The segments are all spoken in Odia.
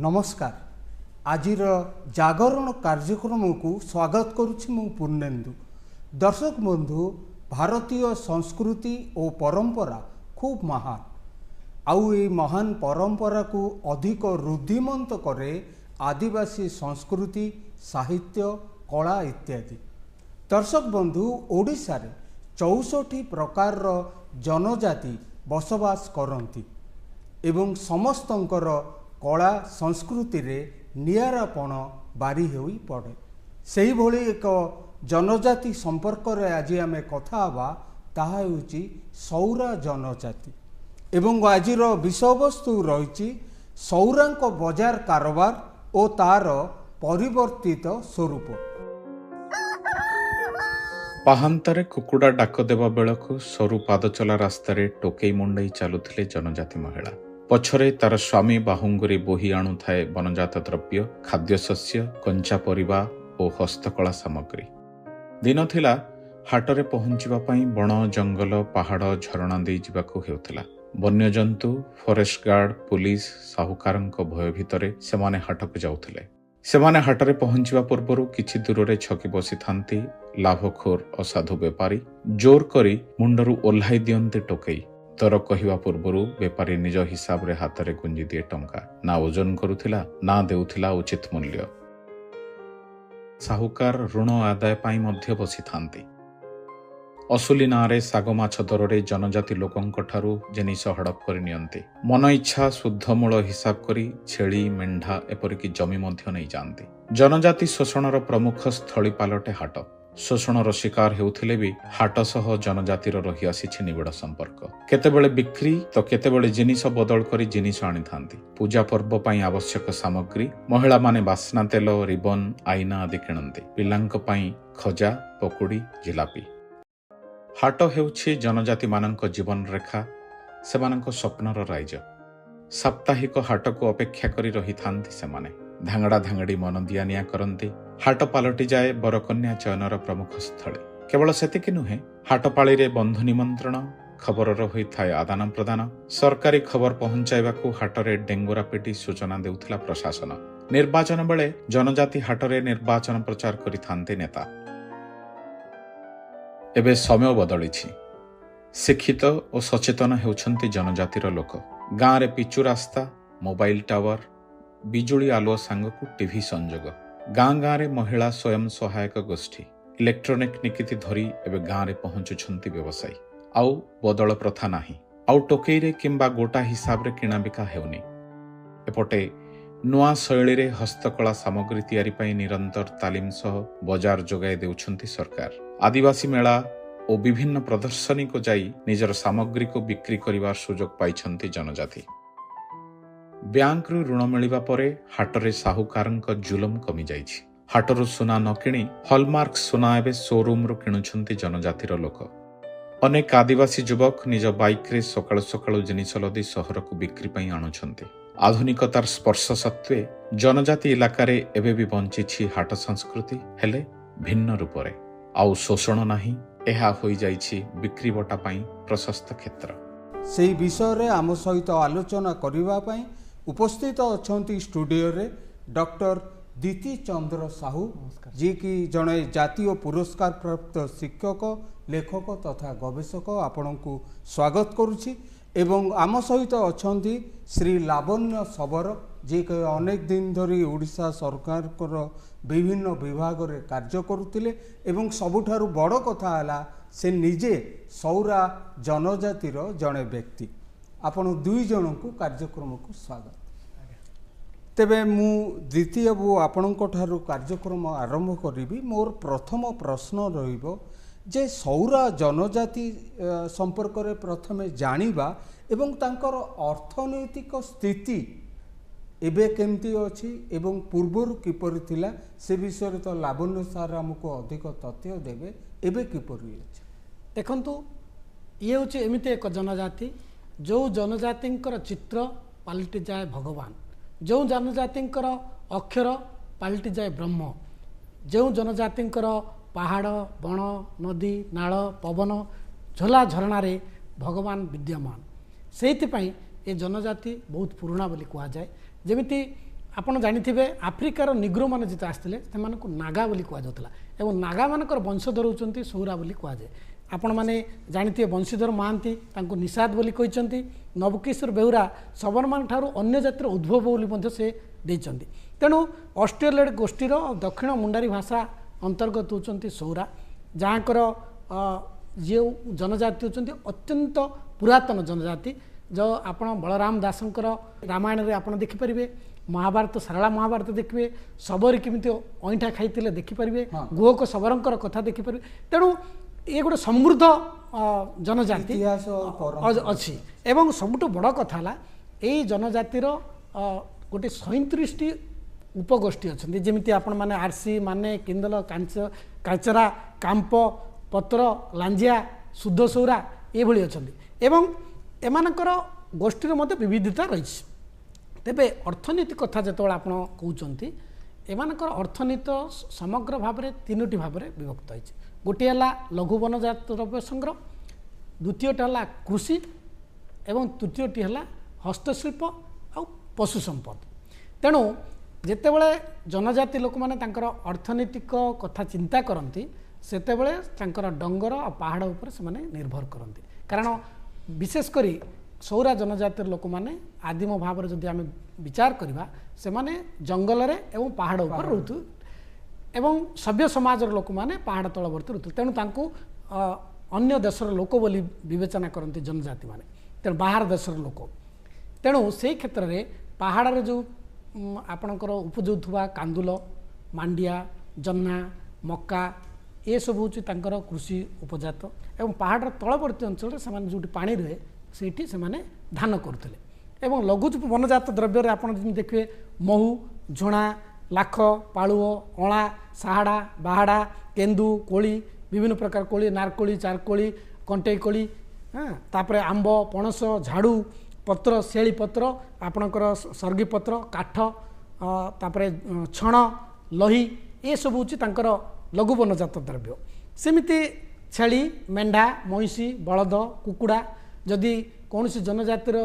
ନମସ୍କାର। ଆଜିର ଜାଗରଣ କାର୍ଯ୍ୟକ୍ରମକୁ ସ୍ୱାଗତ କରୁଛି ମୁଁ ପୂର୍ଣ୍ଣେନ୍ଦୁ। ଦର୍ଶକ ବନ୍ଧୁ, ଭାରତୀୟ ସଂସ୍କୃତି ଓ ପରମ୍ପରା ଖୁବ୍ ମହାନ। ଆଉ ଏଇ ମହାନ ପରମ୍ପରାକୁ ଅଧିକ ରୁଦ୍ଧିମନ୍ତ କରେ ଆଦିବାସୀ ସଂସ୍କୃତି, ସାହିତ୍ୟ, କଳା ଇତ୍ୟାଦି। ଦର୍ଶକ ବନ୍ଧୁ, ଓଡ଼ିଶାରେ 64 ପ୍ରକାରର ଜନଜାତି ବସବାସ କରନ୍ତି ଏବଂ ସମସ୍ତଙ୍କର କଳା ସଂସ୍କୃତିରେ ନିଆରାପଣ ବାରି ହୋଇ ପଡ଼େ। ସେହିଭଳି ଏକ ଜନଜାତି ସମ୍ପର୍କରେ ଆଜି ଆମେ କଥା ହେବା, ତାହା ହେଉଛି ସୌରା ଜନଜାତି। ଏବଂ ଆଜିର ବିଷୟବସ୍ତୁ ରହିଛି ସୌରାଙ୍କ ବଜାର କାରବାର ଓ ତାର ପରିବର୍ତ୍ତିତ ସ୍ୱରୂପ। ପାହାନ୍ତାରେ କୁକୁଡ଼ା ଡାକ ଦେବା ବେଳକୁ ସରୁ ପାଦଚଲା ରାସ୍ତାରେ ଟୋକେଇ ମୁଣ୍ଡେଇ ଚାଲୁଥିଲେ ଜନଜାତି ମହିଳା। ପଛରେ ତାର ସ୍ୱାମୀ ବାହୁଙ୍ଗରେ ବୋହି ଆଣୁଥାଏ ବନଜାତ ଦ୍ରବ୍ୟ, ଖାଦ୍ୟଶସ୍ୟ, କଞ୍ଚା ପରିବା ଓ ହସ୍ତକଳା ସାମଗ୍ରୀ। ଦିନ ଥିଲା, ହାଟରେ ପହଞ୍ଚିବା ପାଇଁ ବଣ ଜଙ୍ଗଲ, ପାହାଡ଼, ଝରଣା ଦେଇ ଯିବାକୁ ହେଉଥିଲା। ବନ୍ୟଜନ୍ତୁ, ଫରେଷ୍ଟ ଗାର୍ଡ, ପୁଲିସ, ସାହୁକାରଙ୍କ ଭୟ ଭିତରେ ସେମାନେ ହାଟକୁ ଯାଉଥିଲେ। ସେମାନେ ହାଟରେ ପହଞ୍ଚିବା ପୂର୍ବରୁ କିଛି ଦୂରରେ ଛକି ବସିଥାନ୍ତି ଲାଭଖୋର ଅସାଧୁ ବେପାରୀ। ଜୋର କରି ମୁଣ୍ଡରୁ ଓହ୍ଲାଇ ଦିଅନ୍ତି ଟୋକେଇ। ଦର କହିବା ପୂର୍ବରୁ ବେପାରୀ ନିଜ ହିସାବରେ ହାତରେ ଗୁଞ୍ଜି ଦିଏ ଟଙ୍କା। ନା ଓଜନ କରୁଥିଲା, ନା ଦେଉଥିଲା ଉଚିତ ମୂଲ୍ୟ। ସାହୁକାର ଋଣ ଆଦାୟ ପାଇଁ ମଧ୍ୟ ବସିଥାନ୍ତି। ଅସୁଲି ନାଁରେ ଶାଗ ମାଛ ଦରରେ ଜନଜାତି ଲୋକଙ୍କଠାରୁ ଜିନିଷ ହଡ଼ପ କରି ନିଅନ୍ତି। ମନ ଇଚ୍ଛା ଶୁଦ୍ଧ ମୂଳ ହିସାବ କରି ଛେଳି, ମେଣ୍ଢା, ଏପରିକି ଜମି ମଧ୍ୟ ନେଇଯାଆନ୍ତି। ଜନଜାତି ଶୋଷଣର ପ୍ରମୁଖ ସ୍ଥଳୀ ପାଲଟେ ହାଟ। ଶୋଷଣର ଶିକାର ହେଉଥିଲେ ବି ହାଟ ସହ ଜନଜାତିର ରହିଆସିଛି ନିବିଡ଼ ସମ୍ପର୍କ। କେତେବେଳେ ବିକ୍ରି ତ କେତେବେଳେ ଜିନିଷ ବଦଳ କରି ଜିନିଷ ଆଣିଥାନ୍ତି। ପୂଜା ପର୍ବ ପାଇଁ ଆବଶ୍ୟକ ସାମଗ୍ରୀ ମହିଳାମାନେ ବାସ୍ନା ତେଲ, ରିବନ, ଆଇନା ଆଦି କିଣନ୍ତି। ପିଲାଙ୍କ ପାଇଁ ଖଜା, ପକୁଡ଼ି, ଜିଲାପି। ହାଟ ହେଉଛି ଜନଜାତିମାନଙ୍କ ଜୀବନରେଖା, ସେମାନଙ୍କ ସ୍ୱପ୍ନର ରାଇଜ। ସାପ୍ତାହିକ ହାଟକୁ ଅପେକ୍ଷା କରି ରହିଥାନ୍ତି ସେମାନେ। ଧାଙ୍ଗଡ଼ା ଧାଙ୍ଗଡ଼ି ମନ ଦିଆ ନିଆ କରନ୍ତି। ହାଟ ପାଲଟିଯାଏ ବରକନ୍ୟା ଚୟନର ପ୍ରମୁଖ ସ୍ଥଳୀ। କେବଳ ସେତିକି ନୁହେଁ, ହାଟପାଳିରେ ବନ୍ଧୁ ନିମନ୍ତ୍ରଣ, ଖବରର ହୋଇଥାଏ ଆଦାନ ପ୍ରଦାନ। ସରକାରୀ ଖବର ପହଞ୍ଚାଇବାକୁ ହାଟରେ ଡେଙ୍ଗୁରା ପିଟି ସୂଚନା ଦେଉଥିଲା ପ୍ରଶାସନ। ନିର୍ବାଚନ ବେଳେ ଜନଜାତି ହାଟରେ ନିର୍ବାଚନ ପ୍ରଚାର କରିଥାନ୍ତି ନେତା। ଏବେ ସମୟ ବଦଳିଛି। ଶିକ୍ଷିତ ଓ ସଚେତନ ହେଉଛନ୍ତି ଜନଜାତିର ଲୋକ। ଗାଁରେ ପିଚୁ ରାସ୍ତା, ମୋବାଇଲ ଟାୱାର, ବିଜୁଳି ଆଲୁଅ ସାଙ୍ଗକୁ ଟିଭି ସଂଯୋଗ। ଗାଁ ଗାଁରେ ମହିଳା ସ୍ୱୟଂ ସହାୟକ ଗୋଷ୍ଠୀ। ଇଲେକ୍ଟ୍ରୋନିକ ନିକିତି ଧରି ଏବେ ଗାଁରେ ପହଞ୍ଚୁଛନ୍ତି ବ୍ୟବସାୟୀ। ଆଉ ବଦଳ ପ୍ରଥା ନାହିଁ। ଆଉ ଟୋକେଇରେ କିମ୍ବା ଗୋଟା ହିସାବରେ କିଣାବିକା ହେଉନି। ଏପଟେ ନୂଆ ଶୈଳୀରେ ହସ୍ତକଳା ସାମଗ୍ରୀ ତିଆରି ପାଇଁ ନିରନ୍ତର ତାଲିମ ସହ ବଜାର ଯୋଗାଇ ଦେଉଛନ୍ତି ସରକାର। ଆଦିବାସୀ ମେଳା ଓ ବିଭିନ୍ନ ପ୍ରଦର୍ଶନୀକୁ ଯାଇ ନିଜର ସାମଗ୍ରୀକୁ ବିକ୍ରି କରିବାର ସୁଯୋଗ ପାଇଛନ୍ତି ଜନଜାତି। ବ୍ୟାଙ୍କରୁ ଋଣ ମିଳିବା ପରେ ହାଟରେ ସାହୁକାରଙ୍କ ଜୁଲମ କମିଯାଇଛି। ହାଟରୁ ସୁନା ନ କିଣି ହଲମାର୍କ ସୁନା ଏବେ ସୋରୁମ୍ରୁ କିଣୁଛନ୍ତି ଜନଜାତିର ଲୋକ। ଅନେକ ଆଦିବାସୀ ଯୁବକ ନିଜ ବାଇକ୍ରେ ସକାଳୁ ସକାଳୁ ଜିନିଷ ଲଦି ସହରକୁ ବିକ୍ରି ପାଇଁ ଆଣୁଛନ୍ତି। ଆଧୁନିକତାର ସ୍ପର୍ଶ ସତ୍ତ୍ୱେ ଜନଜାତି ଇଲାକାରେ ଏବେ ବି ବଞ୍ଚିଛି ହାଟ ସଂସ୍କୃତି, ହେଲେ ଭିନ୍ନ ରୂପରେ। ଆଉ ଶୋଷଣ ନାହିଁ, ଏହା ହୋଇଯାଇଛି ବିକ୍ରିବଟା ପାଇଁ ପ୍ରଶସ୍ତ କ୍ଷେତ୍ର। ସେଇ ବିଷୟରେ ଆମ ସହିତ ଆଲୋଚନା କରିବା ପାଇଁ ଉପସ୍ଥିତ ଅଛନ୍ତି ଷ୍ଟୁଡ଼ିଓରେ ଡକ୍ଟର ଦିତି ଚନ୍ଦ୍ର ସାହୁ, ଯିଏକି ଜଣେ ଜାତୀୟ ପୁରସ୍କାର ପ୍ରାପ୍ତ ଶିକ୍ଷକ, ଲେଖକ ତଥା ଗବେଷକ। ଆପଣଙ୍କୁ ସ୍ୱାଗତ କରୁଛି। ଏବଂ ଆମ ସହିତ ଅଛନ୍ତି ଶ୍ରୀ ଲାବଣ୍ୟ ଶବର, ଯିଏକି ଅନେକ ଦିନ ଧରି ଓଡ଼ିଶା ସରକାରଙ୍କର ବିଭିନ୍ନ ବିଭାଗରେ କାର୍ଯ୍ୟ କରୁଥିଲେ ଏବଂ ସବୁଠାରୁ ବଡ଼ କଥା ହେଲା ସେ ନିଜେ ସୌରା ଜନଜାତିର ଜଣେ ବ୍ୟକ୍ତି। ଆପଣ ଦୁଇ ଜଣଙ୍କୁ କାର୍ଯ୍ୟକ୍ରମକୁ ସ୍ୱାଗତ। ତେବେ ମୁଁ ଦ୍ୱିତୀୟ ବାବୁ ଆପଣଙ୍କ ଠାରୁ କାର୍ଯ୍ୟକ୍ରମ ଆରମ୍ଭ କରିବି। ମୋର ପ୍ରଥମ ପ୍ରଶ୍ନ ରହିବ ଯେ ସୌରା ଜନଜାତି ସମ୍ପର୍କରେ ପ୍ରଥମେ ଜାଣିବା ଏବଂ ତାଙ୍କର ଅର୍ଥନୈତିକ ସ୍ଥିତି ଏବେ କେମିତି ଅଛି ଏବଂ ପୂର୍ବରୁ କିପରି ଥିଲା ସେ ବିଷୟରେ ତ ଲାବଣ୍ୟ ସାର୍ ଆମକୁ ଅଧିକ ତଥ୍ୟ ଦେବେ। ଏବେ କିପରି ଅଛି? ଦେଖନ୍ତୁ, ଇଏ ହେଉଛି ଏମିତି ଏକ ଜନଜାତି ଯେଉଁ ଜନଜାତିଙ୍କର ଚିତ୍ର ପାଲଟିଯାଏ ଭଗବାନ, ଯେଉଁ ଜନଜାତିଙ୍କର ଅକ୍ଷର ପାଲଟିଯାଏ ବ୍ରହ୍ମ, ଯେଉଁ ଜନଜାତିଙ୍କର ପାହାଡ଼, ବଣ, ନଦୀ, ନାଳ, ପବନ, ଝୋଲା ଝରଣାରେ ଭଗବାନ ବିଦ୍ୟମାନ। ସେଇଥିପାଇଁ ଏ ଜନଜାତି ବହୁତ ପୁରୁଣା ବୋଲି କୁହାଯାଏ। ଯେମିତି ଆପଣ ଜାଣିଥିବେ ଆଫ୍ରିକାର ନିଗ୍ରୋମାନେ ଯେତେ ଆସିଥିଲେ ସେମାନଙ୍କୁ ନାଗା ବୋଲି କୁହାଯାଉଥିଲା ଏବଂ ନାଗାମାନଙ୍କର ବଂଶଧର ହେଉଛନ୍ତି ସୌରା ବୋଲି କୁହାଯାଏ। ଆପଣମାନେ ଜାଣିଥିବେ ବଂଶୀଧର ମହାନ୍ତି ତାଙ୍କୁ ନିଷାଦ ବୋଲି କହିଛନ୍ତି। ନବକିଶୋର ବେହୁରା ଶବରମାନଙ୍କ ଠାରୁ ଅନ୍ୟ ଜାତିର ଉଦ୍ଭବ ବୋଲି ମଧ୍ୟ ସେ ଦେଇଛନ୍ତି। ତେଣୁ ଅଷ୍ଟ୍ରେଲିଆଡ଼ ଗୋଷ୍ଠୀର ଦକ୍ଷିଣ ମୁଣ୍ଡାରୀ ଭାଷା ଅନ୍ତର୍ଗତ ହେଉଛନ୍ତି ସୌରା, ଯାହାଙ୍କର ଯେଉଁ ଜନଜାତି ହେଉଛନ୍ତି ଅତ୍ୟନ୍ତ ପୁରାତନ ଜନଜାତି। ଯେଉଁ ଆପଣ ବଳରାମ ଦାସଙ୍କର ରାମାୟଣରେ ଆପଣ ଦେଖିପାରିବେ, ମହାଭାରତ ସାରଳା ମହାଭାରତ ଦେଖିବେ, ଶବରୀ କେମିତି ଅଇଁଠା ଖାଇଥିଲେ ଦେଖିପାରିବେ, ଗୁହକ ଶବରଙ୍କର କଥା ଦେଖିପାରିବେ। ତେଣୁ ଇଏ ଗୋଟେ ସମୃଦ୍ଧ ଜନଜାତି ଅଛି। ଏବଂ ସବୁଠୁ ବଡ଼ କଥା ହେଲା ଏଇ ଜନଜାତିର ଗୋଟେ 37ଟି ଉପଗୋଷ୍ଠୀ ଅଛନ୍ତି, ଯେମିତି ଆପଣମାନେ ଆରସି, ମାନେ, କିନ୍ଦଲ, କାଞ୍ଚରା, କାମ୍ପ, ପତ୍ର, ଲାଞ୍ଜିଆ, ଶୁଦ୍ଧ ସୌରା ଏଭଳି ଅଛନ୍ତି ଏବଂ ଏମାନଙ୍କର ଗୋଷ୍ଠୀର ମଧ୍ୟ ବିବିଧତା ରହିଛି। ତେବେ ଅର୍ଥନୀତି କଥା ଯେତେବେଳେ ଆପଣ କହୁଛନ୍ତି, ଏମାନଙ୍କର ଅର୍ଥନୀତି ସମଗ୍ର ଭାବରେ ତିନୋଟି ଭାବରେ ବିଭକ୍ତ ହୋଇଛି। ଗୋଟିଏ ହେଲା ଲଘୁ ବନଜାତ ଦ୍ରବ୍ୟ ସଂଗ୍ରହ, ଦ୍ୱିତୀୟଟା ହେଲା କୃଷି ଏବଂ ତୃତୀୟଟି ହେଲା ହସ୍ତଶିଳ୍ପ ଆଉ ପଶୁ ସମ୍ପଦ। ତେଣୁ ଯେତେବେଳେ ଜନଜାତି ଲୋକମାନେ ତାଙ୍କର ଅର୍ଥନୈତିକ କଥା ଚିନ୍ତା କରନ୍ତି, ସେତେବେଳେ ତାଙ୍କର ଡଙ୍ଗର ଆଉ ପାହାଡ଼ ଉପରେ ସେମାନେ ନିର୍ଭର କରନ୍ତି। କାରଣ ବିଶେଷ କରି ସୌରା ଜନଜାତିର ଲୋକମାନେ ଆଦିମ ଭାବରେ ଯଦି ଆମେ ବିଚାର କରିବା, ସେମାନେ ଜଙ୍ଗଲରେ ଏବଂ ପାହାଡ଼ ଉପରେ ରହୁଥିଲେ ଏବଂ ସଭ୍ୟ ସମାଜର ଲୋକମାନେ ପାହାଡ଼ ତଳବର୍ତ୍ତୀ ରହୁଥିଲେ। ତେଣୁ ତାଙ୍କୁ ଅନ୍ୟ ଦେଶର ଲୋକ ବୋଲି ବିବେଚନା କରନ୍ତି ଜନଜାତିମାନେ, ତେଣୁ ବାହାର ଦେଶର ଲୋକ। ତେଣୁ ସେଇ କ୍ଷେତ୍ରରେ ପାହାଡ଼ରେ ଯେଉଁ ଆପଣଙ୍କର ଉପଜଉଥିବା କାନ୍ଦୁଲ, ମାଣ୍ଡିଆ, ଜହ୍ନା, ମକା ଏସବୁ ହେଉଛି ତାଙ୍କର କୃଷି ଉପଜାତ। ଏବଂ ପାହାଡ଼ର ତଳବର୍ତ୍ତୀ ଅଞ୍ଚଳରେ ସେମାନେ ଯେଉଁଠି ପାଣି ରୁହେ ସେଇଠି ସେମାନେ ଧାନ କରୁଥିଲେ। ଏବଂ ଲଘୁ ବନଜାତ ଦ୍ରବ୍ୟରେ ଆପଣ ଯେମିତି ଦେଖିବେ ମହୁ, ଝୁଣା, ଲାଖ, ପାଳୁଅ, ଅଁଳା, ସାହାଡ଼ା, ବାହାଡ଼ା, କେନ୍ଦୁ, କୋଳି, ବିଭିନ୍ନ ପ୍ରକାର କୋଳି, ନାରକୋଳି, ଚାରକୋଳି, କଣ୍ଟେଇ କୋଳି, ତାପରେ ଆମ୍ବ, ପଣସ, ଝାଡ଼ୁ ପତ୍ର, ଶେଳି ପତ୍ର, ଆପଣଙ୍କର ସର୍ଗି ପତ୍ର, କାଠ, ତାପରେ ଛଣ, ଲହି, ଏସବୁ ହେଉଛି ତାଙ୍କର ଲଘୁ ବନଜାତ ଦ୍ରବ୍ୟ। ସେମିତି ଛେଳି, ମେଣ୍ଢା, ମଇଁଷି, ବଳଦ, କୁକୁଡ଼ା, ଯଦି କୌଣସି ଜନଜାତିର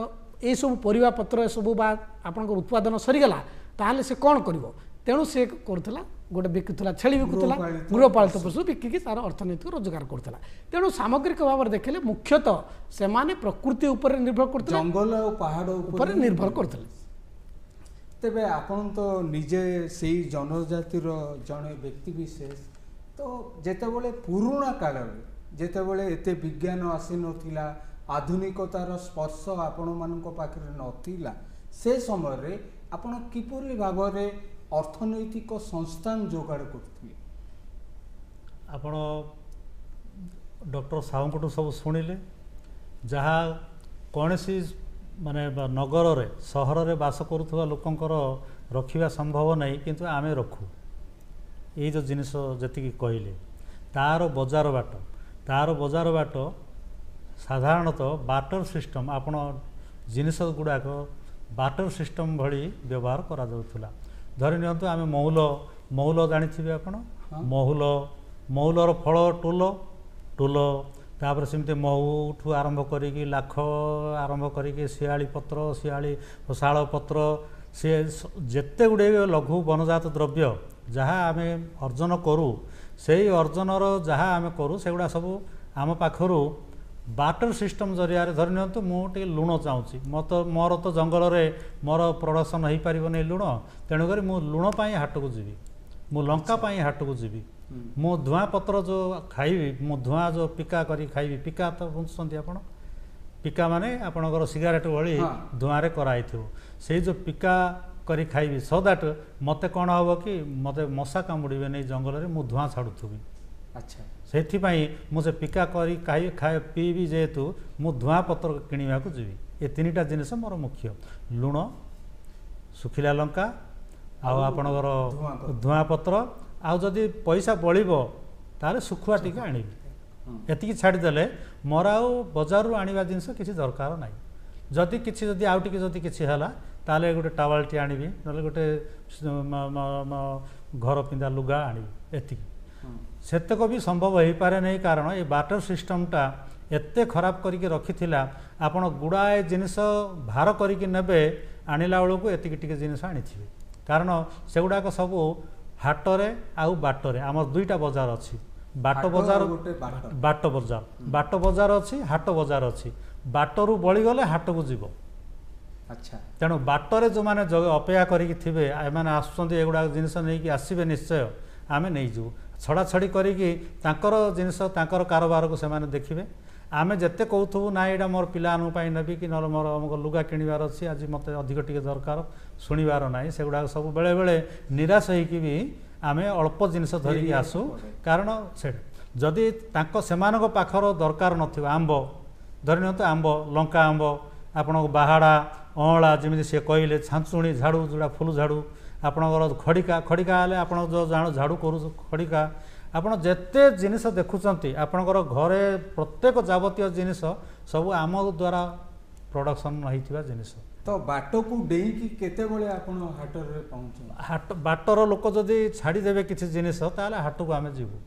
ଏସବୁ ପରିବା ପତ୍ର ଏସବୁ ବା ଆପଣଙ୍କର ଉତ୍ପାଦନ ସରିଗଲା, ତାହେଲେ ସେ କ'ଣ କରିବ? ତେଣୁ ସେ କରୁଥିଲା ଗୋଟେ ବିକୁଥିଲା, ଛେଳି ବିକୁଥିଲା, ଗୃହପାଳିତ ପଶୁ ବିକିକି ତାର ଅର୍ଥନୈତିକ ରୋଜଗାର କରୁଥିଲା। ତେଣୁ ସାମଗ୍ରିକ ଭାବରେ ଦେଖିଲେ ମୁଖ୍ୟତଃ ସେମାନେ ପ୍ରକୃତି ଉପରେ ନିର୍ଭର କରୁଥିଲେ, ଜଙ୍ଗଲ ଆଉ ପାହାଡ଼ ଉପରେ ନିର୍ଭର କରୁଥିଲେ। ତେବେ ଆପଣ ତ ନିଜେ ସେଇ ଜନଜାତିର ଜଣେ ବ୍ୟକ୍ତି ବିଶେଷ, ତ ଯେତେବେଳେ ପୁରୁଣା କାଳରେ ଯେତେବେଳେ ଏତେ ବିଜ୍ଞାନ ଆସିନଥିଲା, ଆଧୁନିକତାର ସ୍ପର୍ଶ ଆପଣମାନଙ୍କ ପାଖରେ ନଥିଲା, ସେ ସମୟରେ ଆପଣ କିପରି ଭାବରେ ଅର୍ଥନୈତିକ ସଂସ୍ଥାନ ଯୋଗାଡ଼ କରୁଥିଲେ? ଆପଣ ଡକ୍ଟର ସାହୁଙ୍କଠୁ ସବୁ ଶୁଣିଲେ, ଯାହା କୌଣସି ମାନେ ନଗରରେ ସହରରେ ବାସ କରୁଥିବା ଲୋକଙ୍କର ରଖିବା ସମ୍ଭବ ନାହିଁ, କିନ୍ତୁ ଆମେ ରଖୁ। ଏଇ ଯେଉଁ ଜିନିଷ ଯେତିକି କହିଲେ, ତାର ବଜାର ବାଟ, ତାର ବଜାର ବାଟ ସାଧାରଣତଃ ବାଟର ସିଷ୍ଟମ୍, ଆପଣ ଜିନିଷ ଗୁଡ଼ାକ ବାଟର ସିଷ୍ଟମ୍ ଭଳି ବ୍ୟବହାର କରାଯାଉଥିଲା। ଧରି ନିଅନ୍ତୁ ଆମେ ମହୁଲ, ମହୁଲ ଜାଣିଥିବେ ଆପଣ, ମହୁଲ, ମହୁଲର ଫଳ ଟୋଲ, ଟୋଲ, ତାପରେ ସେମିତି ମହୁଠୁ ଆରମ୍ଭ କରିକି ଲାଖ ଆରମ୍ଭ କରିକି ଶିଆଳି ପତ୍ର, ଶିଆଳି ଶାଳ ପତ୍ର, ସେ ଯେତେ ଗୁଡ଼ିଏ ଲଘୁ ବନଜାତ ଦ୍ରବ୍ୟ ଯାହା ଆମେ ଅର୍ଜନ କରୁ, ସେଇ ଅର୍ଜନର ଯାହା ଆମେ କରୁ ସେଗୁଡ଼ା ସବୁ ଆମ ପାଖରୁ ବାଟର ସିଷ୍ଟମ୍ ଜରିଆରେ। ଧରି ନିଅନ୍ତୁ ମୁଁ ଟିକେ ଲୁଣ ଚାହୁଁଛି, ମୋର ତ ଜଙ୍ଗଲରେ ମୋର ପ୍ରଡକ୍ସନ୍ ହେଇପାରିବନି ଲୁଣ, ତେଣୁକରି ମୁଁ ଲୁଣ ପାଇଁ ହାଟକୁ ଯିବି, ମୁଁ ଲଙ୍କା ପାଇଁ ହାଟକୁ ଯିବି, ମୁଁ ଧୂଆଁ ପତ୍ର ଯେଉଁ ଖାଇବି, ମୁଁ ଧୂଆଁ ଯେଉଁ ପିକା କରି ଖାଇବି, ପିକା ତ ବୁଝୁଛନ୍ତି ଆପଣ, ପିକା ମାନେ ଆପଣଙ୍କର ସିଗାରେଟ୍ ଭଳି ଧୂଆଁରେ କରାହେଇଥିବ, ସେଇ ଯେଉଁ ପିକା କରି ଖାଇବି, ସୋ that ମୋତେ କ'ଣ ହେବ କି ମୋତେ ମଶା କାମୁଡ଼ିବେନି ଜଙ୍ଗଲରେ, ମୁଁ ଧୂଆଁ ଛାଡ଼ୁଥିବି। ଆଚ୍ଛା, ସେଥିପାଇଁ ମୁଁ ସେ ପିକା କରି ଖାଇ ପିଇବି, ଯେହେତୁ ମୁଁ ଧୂଆଁ ପତ୍ର କିଣିବାକୁ ଯିବି। ଏ ତିନିଟା ଜିନିଷ ମୋର ମୁଖ୍ୟ, ଲୁଣ, ଶୁଖିଲା ଲଙ୍କା ଆଉ ଆପଣଙ୍କର ଧୂଆଁ ପତ୍ର। ଆଉ ଯଦି ପଇସା ବଳିବ ତାହେଲେ ଶୁଖୁଆ ଟିକେ ଆଣିବି। ଏତିକି ଛାଡ଼ିଦେଲେ ମୋର ଆଉ ବଜାରରୁ ଆଣିବା ଜିନିଷ କିଛି ଦରକାର ନାହିଁ। ଯଦି କିଛି ଯଦି ଆଉ ଟିକେ ଯଦି କିଛି ହେଲା ତାହେଲେ ଗୋଟେ ଟାୱାଲଟି ଆଣିବି, ନହେଲେ ଗୋଟେ ଘର ପିନ୍ଧା ଲୁଗା ଆଣିବି, ଏତିକି। ସେତକ ବି ସମ୍ଭବ ହେଇପାରେ ନାହିଁ, କାରଣ ଏ ବାଟର ସିଷ୍ଟମଟା ଏତେ ଖରାପ କରିକି ରଖିଥିଲା। ଆପଣ ଗୁଡ଼ାଏ ଜିନିଷ ଭାର କରିକି ନେବେ, ଆଣିଲା ବେଳକୁ ଏତିକି ଟିକେ ଜିନିଷ ଆଣିଥିବେ। କାରଣ ସେଗୁଡ଼ାକ ସବୁ ହାଟରେ ଆଉ ବାଟରେ, ଆମର ଦୁଇଟା ବଜାର ଅଛି, ବାଟ ବଜାର, ବାଟ ବଜାର, ବାଟ ବଜାର ଅଛି, ହାଟ ବଜାର ଅଛି। ବାଟରୁ ବଳିଗଲେ ହାଟକୁ ଯିବ। ଆଚ୍ଛା। ତେଣୁ ବାଟରେ ଯେଉଁମାନେ ଅପେକ୍ଷା କରିକି ଥିବେ, ଏମାନେ ଆସୁଛନ୍ତି ଏଗୁଡ଼ାକ ଜିନିଷ ନେଇକି ଆସିବେ ନିଶ୍ଚୟ, ଆମେ ନେଇଯିବୁ। ଛଡ଼ାଛଡ଼ି କରିକି ତାଙ୍କର ଜିନିଷ ତାଙ୍କର କାରବାରକୁ ସେମାନେ ଦେଖିବେ। ଆମେ ଯେତେ କହୁଥିବୁ ନା ଏଇଟା ମୋର ପିଲାମାନଙ୍କ ପାଇଁ ନେବି କି ନହେଲେ ମୋର ଅମୁକ ଲୁଗା କିଣିବାର ଅଛି, ଆଜି ମୋତେ ଅଧିକ ଟିକେ ଦରକାର, ଶୁଣିବାର ନାହିଁ। ସେଗୁଡ଼ାକ ସବୁ ବେଳେବେଳେ ନିରାଶ ହେଇକି ବି ଆମେ ଅଳ୍ପ ଜିନିଷ ଧରିକି ଆସୁ। କାରଣ ସେଇଟା ଯଦି ତାଙ୍କ ସେମାନଙ୍କ ପାଖର ଦରକାର ନଥିବ, ଆମ୍ବ ଧରି ନିଅନ୍ତୁ, ଆମ୍ବ, ଲଙ୍କା ଆମ୍ବ, ଆପଣଙ୍କ ବାହାଡ଼ା, ଅଁଳା, ଯେମିତି ସିଏ କହିଲେ, ଛାଞ୍ଚୁଣି, ଝାଡ଼ୁ, ଯେଉଁଟା ଫୁଲ ଝାଡ଼ୁ, ଆପଣଙ୍କର ଖଡ଼ିକା, ଖଡ଼ିକା ହେଲେ ଆପଣ ଯେଉଁ ଝାଡ଼ୁ କରୁ ଖଡ଼ିକା, ଆପଣ ଯେତେ ଜିନିଷ ଦେଖୁଛନ୍ତି ଆପଣଙ୍କର ଘରେ ପ୍ରତ୍ୟେକ ଯାବତୀୟ ଜିନିଷ ସବୁ ଆମ ଦ୍ୱାରା ପ୍ରଡକ୍ସନ୍ ହେଇଥିବା ଜିନିଷ। ତ ବାଟକୁ ଡେଇଁକି କେତେବେଳେ ଆପଣ ହାଟରେ ପହଞ୍ଚନ୍ତି? ହାଟ ବାଟର ଲୋକ ଯଦି ଛାଡ଼ିଦେବେ କିଛି ଜିନିଷ ତାହେଲେ ହାଟକୁ ଆମେ ଯିବୁ।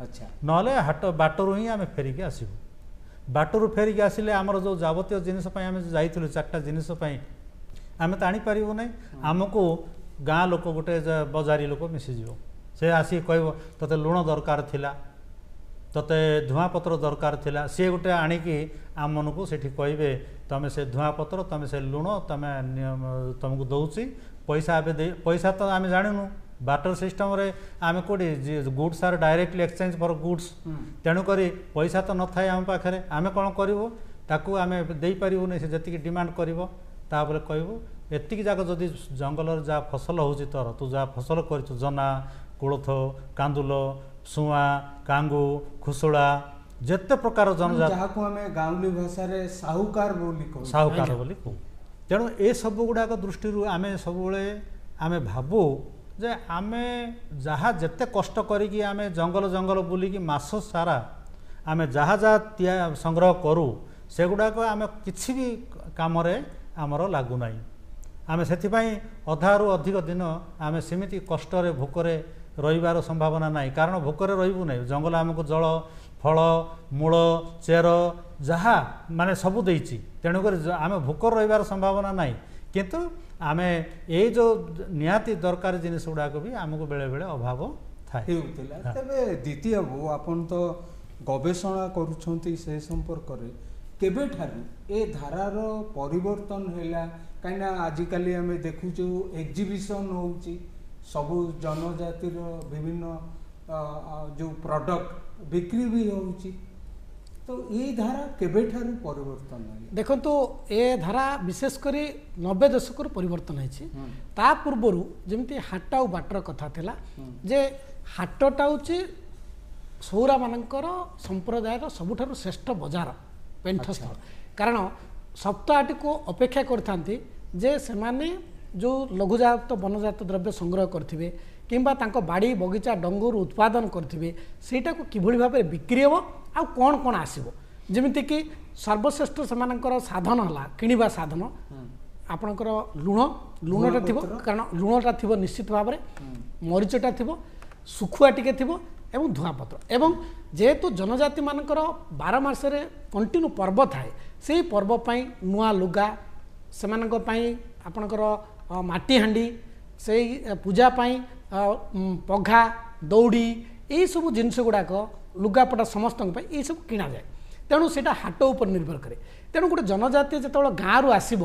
ଆଚ୍ଛା। ନହେଲେ ହାଟ ବାଟରୁ ହିଁ ଆମେ ଫେରିକି ଆସିବୁ। ବାଟରୁ ଫେରିକି ଆସିଲେ ଆମର ଯେଉଁ ଯାବତୀୟ ଜିନିଷ ପାଇଁ ଆମେ ଯାଇଥିଲୁ, ଚାରିଟା ଜିନିଷ ପାଇଁ ଆମେ ତ ଆଣିପାରିବୁ ନାହିଁ। ଆମକୁ ଗାଁ ଲୋକ ଗୋଟେ ବଜାରୀ ଲୋକ ମିଶିଯିବ, ସେ ଆସିକି କହିବ ତୋତେ ଲୁଣ ଦରକାର ଥିଲା, ତୋତେ ଧୂଆଁପତ୍ର ଦରକାର ଥିଲା। ସିଏ ଗୋଟେ ଆଣିକି ଆମମାନଙ୍କୁ ସେଠି କହିବେ ତୁମେ ସେ ଧୂଆଁପତ୍ର, ତୁମେ ସେ ଲୁଣ, ତୁମେ ତୁମକୁ ଦେଉଛି ପଇସା, ଏବେ ଦେଇ ପଇସା ତ ଆମେ ଜାଣିନୁ। ବାଟର ସିଷ୍ଟମରେ ଆମେ କେଉଁଠି goods are directly exchange for goods, ତେଣୁକରି ପଇସା ତ ନଥାଏ ଆମ ପାଖରେ। ଆମେ କ'ଣ କରିବୁ, ତାକୁ ଆମେ ଦେଇପାରିବୁନି ସେ ଯେତିକି ଡିମାଣ୍ଡ କରିବ। ତାପରେ କହିବୁ ଏତିକି ଯାକ ଯଦି ଜଙ୍ଗଲରେ ଯାହା ଫସଲ ହେଉଛି ତୋର, ତୁ ଯାହା ଫସଲ କରିଛୁ, ଜନା, କୋଳଥ, କାନ୍ଦୁଲ, ସୁଆଁ, କାଙ୍ଗୁ, ଖୁସୁଳା, ଯେତେ ପ୍ରକାର ଜନଜାତି, ଯାହାକୁ ଆମେ ଗାଉଁଲି ଭାଷାରେ ସାହୁକାର ବୋଲି କହୁ, ସାହୁକାର ବୋଲି କହୁ। ତେଣୁ ଏସବୁ ଗୁଡ଼ାକ ଦୃଷ୍ଟିରୁ ଆମେ ସବୁବେଳେ ଆମେ ଭାବୁ ଯେ ଆମେ ଯାହା ଯେତେ କଷ୍ଟ କରିକି ଆମେ ଜଙ୍ଗଲ ଜଙ୍ଗଲ ବୁଲିକି ମାସ ସାରା ଆମେ ଯାହା ଯାହା ସଂଗ୍ରହ କରୁ, ସେଗୁଡ଼ାକ ଆମେ କିଛି ବି କାମରେ ଆମର ଲାଗୁନାହିଁ। ଆମେ ସେଥିପାଇଁ ଅଧାରୁ ଅଧିକ ଦିନ ଆମେ ସେମିତି କଷ୍ଟରେ ଭୋକରେ ରହିବାର ସମ୍ଭାବନା ନାହିଁ। କାରଣ ଭୋକରେ ରହିବୁ ନାହିଁ, ଜଙ୍ଗଲ ଆମକୁ ଜଳ, ଫଳ, ମୂଳ, ଚେର ଯାହା ମାନେ ସବୁ ଦେଇଛି। ତେଣୁକରି ଆମେ ଭୋକରେ ରହିବାର ସମ୍ଭାବନା ନାହିଁ। କିନ୍ତୁ ଆମେ ଏଇ ଯେଉଁ ନିହାତି ଦରକାର ଜିନିଷ ଗୁଡ଼ାକ ବି ଆମକୁ ବେଳେବେଳେ ଅଭାବ ଥାଏ ହେଉଥିଲା। ତେବେ ଦ୍ୱିତୀୟ ବାବୁ, ଆପଣ ତ ଗବେଷଣା କରୁଛନ୍ତି ସେ ସମ୍ପର୍କରେ, କେବେଠାରୁ ଏ ଧାରାର ପରିବର୍ତ୍ତନ ହେଲା? କାହିଁକିନା ଆଜିକାଲି ଆମେ ଦେଖୁଛୁ ଏକ୍ଜିବିସନ୍ ହେଉଛି, ସବୁ ଜନଜାତିର ବିଭିନ୍ନ ଯେଉଁ ପ୍ରଡ଼କ୍ଟ ବିକ୍ରି ବି ହେଉଛି, ତ ଏଇ ଧାରା କେବେଠାରୁ ପରିବର୍ତ୍ତନ ହେଲା? ଦେଖନ୍ତୁ, ଏ ଧାରା ବିଶେଷ କରି 90 ଦଶକରୁ ପରିବର୍ତ୍ତନ ହେଇଛି। ତା ପୂର୍ବରୁ ଯେମିତି ହାଟ ଆଉ ବାଟର କଥା ଥିଲା, ଯେ ହାଟଟା ହେଉଛି ସୌରାମାନଙ୍କର ସମ୍ପ୍ରଦାୟର ସବୁଠାରୁ ଶ୍ରେଷ୍ଠ ବଜାର, ପେଣ୍ଠସ୍ଥଳ। କାରଣ ସପ୍ତାହଟିକୁ ଅପେକ୍ଷା କରିଥାନ୍ତି ଯେ ସେମାନେ ଯେଉଁ ଲଘୁଜାତ ବନଜାତ ଦ୍ରବ୍ୟ ସଂଗ୍ରହ କରିଥିବେ କିମ୍ବା ତାଙ୍କ ବାଡ଼ି ବଗିଚା ଡଙ୍ଗରୁ ଉତ୍ପାଦନ କରିଥିବେ, ସେଇଟାକୁ କିଭଳି ଭାବରେ ବିକ୍ରି ହେବ ଆଉ କ'ଣ କ'ଣ ଆସିବ। ଯେମିତିକି ସର୍ବଶ୍ରେଷ୍ଠ ସେମାନଙ୍କର ସାଧନ ହେଲା କିଣିବା ସାଧନ ଆପଣଙ୍କର ଲୁଣ, ଲୁଣଟା ଥିବ, କାରଣ ଲୁଣଟା ଥିବ ନିଶ୍ଚିତ ଭାବରେ, ମରିଚଟା ଥିବ, ଶୁଖୁଆ ଟିକେ ଥିବ ଏବଂ ଧୂଆଁପତ୍ର। ଏବଂ ଯେହେତୁ ଜନଜାତିମାନଙ୍କର 12 ମାସରେ କଣ୍ଟିନ୍ୟୁ ପର୍ବ ଥାଏ, ସେଇ ପର୍ବ ପାଇଁ ନୂଆ ଲୁଗା, ସେମାନଙ୍କ ପାଇଁ ଆପଣଙ୍କର ମାଟି ହାଣ୍ଡି, ସେଇ ପୂଜା ପାଇଁ ପଘା, ଦଉଡ଼ି, ଏଇସବୁ ଜିନିଷ ଗୁଡ଼ାକ, ଲୁଗାପଟା ସମସ୍ତଙ୍କ ପାଇଁ ଏଇସବୁ କିଣାଯାଏ। ତେଣୁ ସେଇଟା ହାଟ ଉପରେ ନିର୍ଭର କରେ। ତେଣୁ ଗୋଟେ ଜନଜାତି ଯେତେବେଳେ ଗାଁରୁ ଆସିବ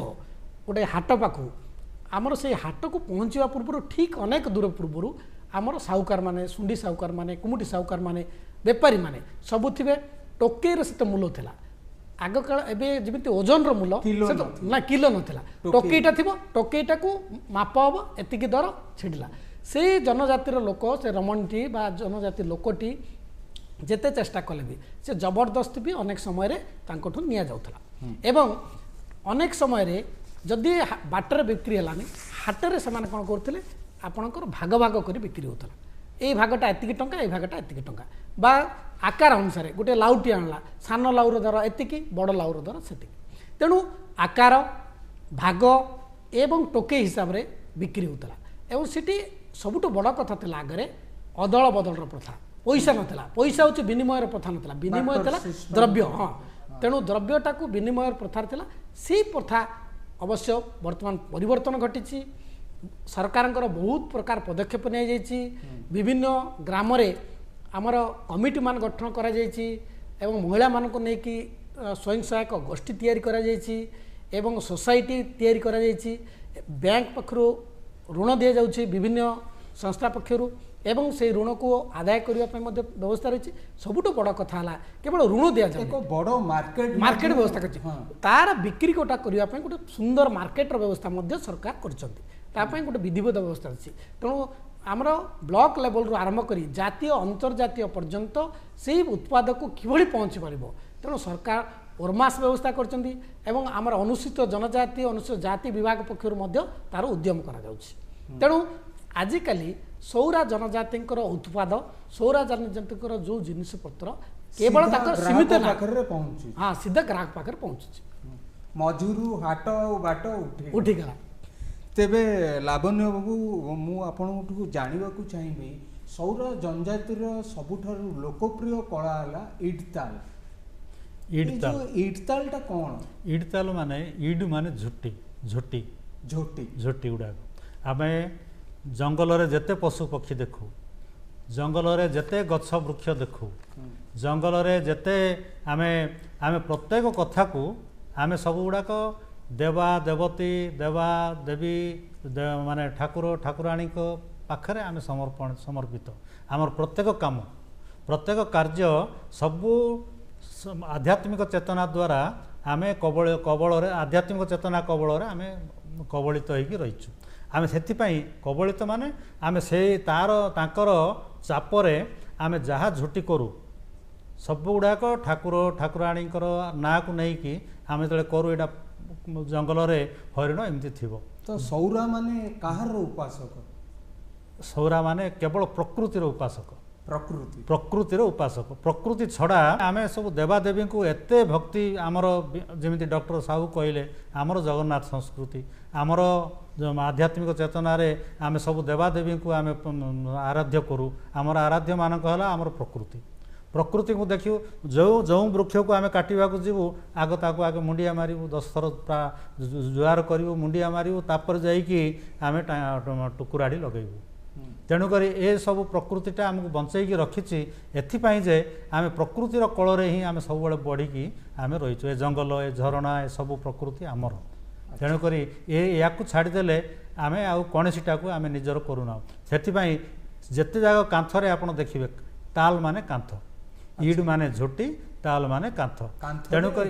ଗୋଟେ ହାଟ ପାଖକୁ, ଆମର ସେଇ ହାଟକୁ ପହଞ୍ଚିବା ପୂର୍ବରୁ ଠିକ୍ ଅନେକ ଦୂର ପୂର୍ବରୁ ଆମର ସାହୁକାରମାନେ, ଶୁଣ୍ଡି ସାହୁକାରମାନେ, କୁମୁଟି ସାହୁକାରମାନେ, ବେପାରୀମାନେ ସବୁ ଥିବେ। ଟୋକେଇର ସେତେ ମୂଲ ଥିଲା ଆଗକାଳ, ଏବେ ଯେମିତି ଓଜନର ମୂଲ ନା କିଲୋ ନଥିଲା, ଟୋକେଇଟା ଥିବ, ଟୋକେଇଟାକୁ ମାପ ହେବ ଏତିକି ଦର ଛିଡ଼ିଲା। ସେଇ ଜନଜାତିର ଲୋକ, ସେ ରମଣୀଟି ବା ଜନଜାତି ଲୋକଟି ଯେତେ ଚେଷ୍ଟା କଲେ ବି ସେ ଜବରଦସ୍ତି ବି ଅନେକ ସମୟରେ ତାଙ୍କଠୁ ନିଆଯାଉଥିଲା। ଏବଂ ଅନେକ ସମୟରେ ଯଦି ବାଟରେ ବିକ୍ରି ହେଲାନି, ହାଟରେ ସେମାନେ କ'ଣ କରୁଥିଲେ, ଆପଣଙ୍କର ଭାଗ ଭାଗ କରି ବିକ୍ରି ହେଉଥିଲା। ଏଇ ଭାଗଟା ଏତିକି ଟଙ୍କା, ଏଇ ଭାଗଟା ଏତିକି ଟଙ୍କା, ବା ଆକାର ଅନୁସାରେ ଗୋଟେ ଲାଉଟି ଆଣିଲା, ସାନ ଲାଉର ଦର ଏତିକି, ବଡ଼ ଲାଉର ଦର ସେତିକି। ତେଣୁ ଆକାର, ଭାଗ ଏବଂ ଟୋକେଇ ହିସାବରେ ବିକ୍ରି ହେଉଥିଲା। ଏବଂ ସେଠି ସବୁଠୁ ବଡ଼ କଥା ଥିଲା ଆଗରେ ଅଦଳ ବଦଳର ପ୍ରଥା, ପଇସା ନଥିଲା। ପଇସା ହେଉଛି ବିନିମୟର ପ୍ରଥା ନଥିଲା, ବିନିମୟ ଥିଲା ଦ୍ରବ୍ୟ। ହଁ, ତେଣୁ ଦ୍ରବ୍ୟଟାକୁ ବିନିମୟର ପ୍ରଥା ଥିଲା। ସେଇ ପ୍ରଥା ଅବଶ୍ୟ ବର୍ତ୍ତମାନ ପରିବର୍ତ୍ତନ ଘଟିଛି। ସରକାରଙ୍କର ବହୁତ ପ୍ରକାର ପଦକ୍ଷେପ ନିଆଯାଇଛି। ବିଭିନ୍ନ ଗ୍ରାମରେ ଆମର କମିଟିମାନ ଗଠନ କରାଯାଇଛି ଏବଂ ମହିଳାମାନଙ୍କୁ ନେଇକି ସ୍ୱୟଂ ସହାୟକ ଗୋଷ୍ଠୀ ତିଆରି କରାଯାଇଛି ଏବଂ ସୋସାଇଟି ତିଆରି କରାଯାଇଛି। ବ୍ୟାଙ୍କ ପକ୍ଷରୁ ଋଣ ଦିଆଯାଉଛି ବିଭିନ୍ନ ସଂସ୍ଥା ପକ୍ଷରୁ ଏବଂ ସେଇ ଋଣକୁ ଆଦାୟ କରିବା ପାଇଁ ମଧ୍ୟ ବ୍ୟବସ୍ଥା ରହିଛି। ସବୁଠୁ ବଡ଼ କଥା ହେଲା କେବଳ ଋଣ ଦିଆଯାଏ, ଏକ ବଡ଼ ମାର୍କେଟ ମାର୍କେଟ ବ୍ୟବସ୍ଥା କରିଛି, ତାର ବିକ୍ରି କୋଟା କରିବା ପାଇଁ ଗୋଟେ ସୁନ୍ଦର ମାର୍କେଟର ବ୍ୟବସ୍ଥା ମଧ୍ୟ ସରକାର କରିଛନ୍ତି। ତା ପାଇଁ ଗୋଟେ ବିଧିବଦ୍ଧ ବ୍ୟବସ୍ଥା ଅଛି। ତେଣୁ ଆମର ବ୍ଲକ ଲେବଲରୁ ଆରମ୍ଭ କରି ଜାତୀୟ ଅନ୍ତର୍ଜାତୀୟ ପର୍ଯ୍ୟନ୍ତ ସେଇ ଉତ୍ପାଦକୁ କିଭଳି ପହଞ୍ଚି ପାରିବ, ତେଣୁ ସରକାର ଓରମାସ ବ୍ୟବସ୍ଥା କରିଛନ୍ତି ଏବଂ ଆମର ଅନୁସୂଚିତ ଜନଜାତି ଅନୁସୂଚିତ ଜାତି ବିଭାଗ ପକ୍ଷରୁ ମଧ୍ୟ ତାର ଉଦ୍ୟମ କରାଯାଉଛି। ତେଣୁ ଆଜିକାଲି ସୌରା ଜନଜାତିଙ୍କର ଉତ୍ପାଦ, ସୌରା ଜନଜାତିଙ୍କର ଯେଉଁ ଜିନିଷପତ୍ର କେବଳ ତାଙ୍କର ସୀମିତ ପାଖରେ ପହଞ୍ଚୁଛି, ହଁ, ସିଧା ଗ୍ରାହକ ପାଖରେ ପହଞ୍ଚୁଛି। ମଜୁରୁ ହାଟ ଆଉ ବାଟ ଉଠିଗଲା। ତେବେ ଲାବଣ୍ୟ ବାବୁ, ମୁଁ ଆପଣଙ୍କଠୁ ଜାଣିବାକୁ ଚାହିଁବି, ସୌର ଜନଜାତିର ସବୁଠାରୁ ଲୋକପ୍ରିୟ କଳା ହେଲା ଇଡତାଲ। ଇଡତାଲ, ଇଡତାଲଟା କ'ଣ? ଇଡତାଲ ମାନେ ଇଡ୍ ମାନେ ଝୁଟି, ଝୋଟି, ଝୋଟି, ଝୋଟି ଗୁଡ଼ାକ। ଆମେ ଜଙ୍ଗଲରେ ଯେତେ ପଶୁ ପକ୍ଷୀ ଦେଖୁ, ଜଙ୍ଗଲରେ ଯେତେ ଗଛ ବୃକ୍ଷ ଦେଖୁ, ଜଙ୍ଗଲରେ ଯେତେ ଆମେ ଆମେ ପ୍ରତ୍ୟେକ କଥାକୁ ଆମେ ସବୁଗୁଡ଼ାକ ଦେବା ଦେବତୀ, ଦେବା ଦେବୀ, ମାନେ ଠାକୁର ଠାକୁରାଣୀଙ୍କ ପାଖରେ ଆମେ ସମର୍ପଣ ସମର୍ପିତ। ଆମର ପ୍ରତ୍ୟେକ କାମ, ପ୍ରତ୍ୟେକ କାର୍ଯ୍ୟ ସବୁ ଆଧ୍ୟାତ୍ମିକ ଚେତନା ଦ୍ୱାରା ଆମେ କବଳରେ, ଆଧ୍ୟାତ୍ମିକ ଚେତନା କବଳରେ ଆମେ କବଳିତ ହେଇକି ରହିଛୁ। ଆମେ ସେଥିପାଇଁ କବଳିତ ମାନେ ଆମେ ସେଇ ତାର ତାଙ୍କର ଚାପରେ ଆମେ ଯାହା ଝୁଟି କରୁ ସବୁଗୁଡ଼ାକ ଠାକୁର ଠାକୁରାଣୀଙ୍କର ନାଁକୁ ନେଇକି ଆମେ ଯେତେବେଳେ କରୁ, ଏଇଟା ଜଙ୍ଗଲରେ ହରିଣ ଏମିତି ଥିବ। ତ ସୌରା ମାନେ କାହାର ଉପାସକ? ସୌରା ମାନେ କେବଳ ପ୍ରକୃତିର ଉପାସକ। ପ୍ରକୃତି, ପ୍ରକୃତିର ଉପାସକ। ପ୍ରକୃତି ଛଡ଼ା ଆମେ ସବୁ ଦେବାଦେବୀଙ୍କୁ ଏତେ ଭକ୍ତି ଆମର, ଯେମିତି ଡକ୍ଟର ସାହୁ କହିଲେ, ଆମର ଜଗନ୍ନାଥ ସଂସ୍କୃତି, ଆମର ଆଧ୍ୟାତ୍ମିକ ଚେତନାରେ ଆମେ ସବୁ ଦେବାଦେବୀଙ୍କୁ ଆମେ ଆରାଧ୍ୟ କରୁ। ଆମର ଆରାଧ୍ୟମାନଙ୍କ ହେଲା ଆମର ପ୍ରକୃତି। ପ୍ରକୃତିକୁ ଦେଖିବୁ, ଯେଉଁ ଯେଉଁ ବୃକ୍ଷକୁ ଆମେ କାଟିବାକୁ ଯିବୁ, ଆଗ ତାକୁ ଆଗେ ମୁଣ୍ଡିଆ ମାରିବୁ, 10 ଥର ଜୁହାର କରିବୁ, ମୁଣ୍ଡିଆ ମାରିବୁ, ତାପରେ ଯାଇକି ଆମେ ଟୁକୁରାଡ଼ି ଲଗାଇବୁ। ତେଣୁକରି ଏସବୁ ପ୍ରକୃତିଟା ଆମକୁ ବଞ୍ଚେଇକି ରଖିଛି ଏଥିପାଇଁ ଯେ ଆମେ ପ୍ରକୃତିର କୋଳରେ ହିଁ ଆମେ ସବୁବେଳେ ବଢ଼ିକି ଆମେ ରହିଛୁ। ଏ ଜଙ୍ଗଲ, ଏ ଝରଣା, ଏସବୁ ପ୍ରକୃତି ଆମର। ତେଣୁକରି ଏହାକୁ ଛାଡ଼ିଦେଲେ ଆମେ ଆଉ କୌଣସିଟାକୁ ଆମେ ନିଜର କରୁନାହୁଁ। ସେଥିପାଇଁ ଯେତେ ଜାଗା କାନ୍ଥରେ ଆପଣ ଦେଖିବେ, ତାଲ ମାନେ କାନ୍ଥ, ଇଡ୍ ମାନେ ଝୋଟି, ତାଲ ମାନେ କାନ୍ଥ। ତେଣୁକରି